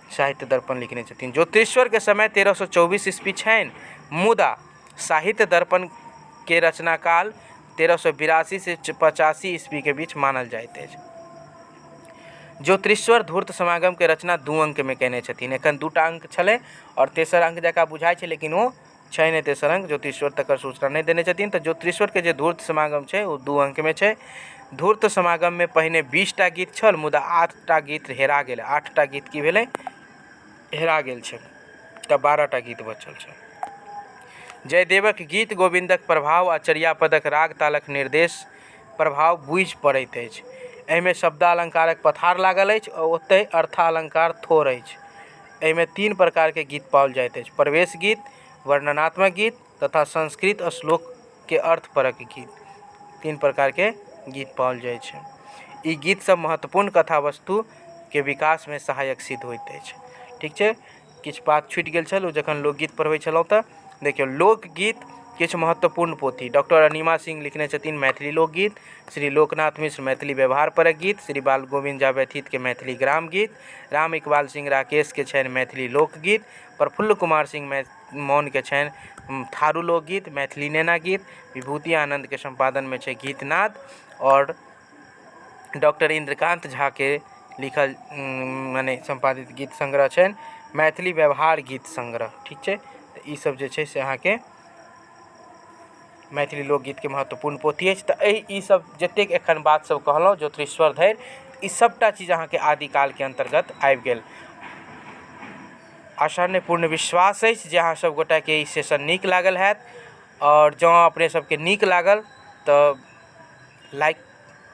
साहित्य दर्पण लिखने छथिन। ज्योतिरीश्वरके समय 1324 ईस्वी छनि, मुदा साहित्य दर्पणके रचनाकाल 1382 से 85 ईस्वीके बीच मानल जाइत अछि। ज्योतिरीश्वर धूर्त समागमके रचना 2 अंकमे कयने छथिन। एखन 2टा अंक छलै आओर तेसर अंक जकाँ बुझाइ छै, लेकिन ओ छै नहि तेसर अंक, ज्योतिरीश्वर तकर सूचना नहि देने छथिन। तऽ ज्योतिरीश्वरके जे धूर्त समागम छै ओ 2 अंकमे छै। धूर्त समागममे पहिने 20टा गीत छल, मुदा 8टा गीत हेरा गेल। 8टा गीत की भेलै? हेरा गेल छै, तऽ 12टा गीत बचल छै। जयदेवक गीत गोविन्दक प्रभाव आ चर्यापदक राग तालक निर्देश प्रभाव बुझि पड़ैत अछि। एहिमे शब्दालङ्कारक पथार लागल अछि आ ओतहि अर्थालङ्कार थोड़ अछि। एहिमे 3 प्रकारके गीत पाओल जाइत अछि: प्रवेश गीत, वर्णनात्मक गीत तथा संस्कृत श्लोकके अर्थपरक गीत। 3 प्रकारके गीत पाओल जाइ छै। ई गीत सब महत्वपूर्ण कथा वस्तुके विकासमे सहायक सिद्ध होइत अछि। ठीक छै, किछु बात छुटि गेल छल ओ जखन लोकगीत पढ़बै छलहुँ। तऽ देखियौ, लोकगीत किछु महत्वपूर्ण पोथी डॉक्टर अनिमा सिंह लिखने छथिन मैथिली लोकगीत, श्री लोकनाथ मिश्र मैथिली व्यवहार परक गीत, श्री बाल गोविन्द झा व्यथितके मैथिली ग्राम गीत, राम इकबाल सिंह राकेशके छनि मैथिली लोकगीत, प्रफुल्ल कुमार सिंह मौनके छनि थारू लोकगीत, मैथिली नेना गीत, विभूति आनन्दके सम्पादनमे छै गीतनाद, आओर डॉक्टर इन्द्रकान्त झाके लिखल मने सम्पादित गीत संग्रह छनि मैथिली व्यवहार गीत संग्रह। ठीक छै, तऽ ई सब जे छै से अहाँके मैथिली लोकगीतके महत्वपूर्ण पोथी अछि। तऽ एहि ई सब जतेक एखन बात सब कहलहुँ ज्योतिरीश्वर धरि, ई सबटा चीज अहाँके आदिकालके अन्तर्गत आबि गेल। आशा नहि, पूर्ण विश्वास अछि जे अहाँ सब गोटाके ई सेशन नीक लागल होयत, आओर जँ अपने सबके नीक लागल तऽ लाइक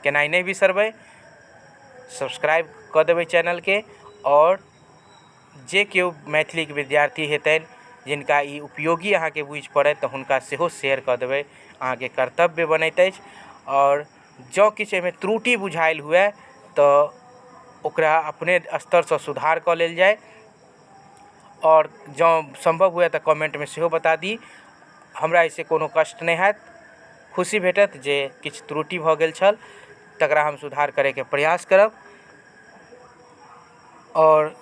केनाइ नहि बिसरबै, सब्सक्राइब कऽ देबै चैनलके, आओर जे केओ मैथिलीके विद्यार्थी हेतनि जिनका ई उपयोगी अहाँके बुझि पड़त तऽ हुनका सेहो शेयर कऽ देबै, अहाँके कर्तव्य बनैत अछि। आओर जँ किछु एहिमे त्रुटि बुझायल हुए तऽ ओकरा अपने स्तरसँ सुधार कऽ लेल जाय, आओर जँ सम्भव हुए तऽ कमेंटमे सेहो बता दी, हमरा एहिसँ कोनो कष्ट नहि होयत, खुशी भेटत जे किछु त्रुटि भऽ गेल छल तकरा हम सुधार करैके प्रयास करब। आओर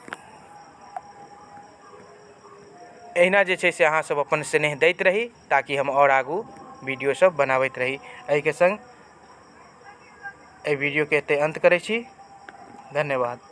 एहिना जे छै से अहाँ सब अपन स्नेह दैत रही ताकि हम आओर आगू वीडियो सब बनाबैत रही। एहिके संग एहि वीडियोके एतहि अन्त करै छी। धन्यवाद।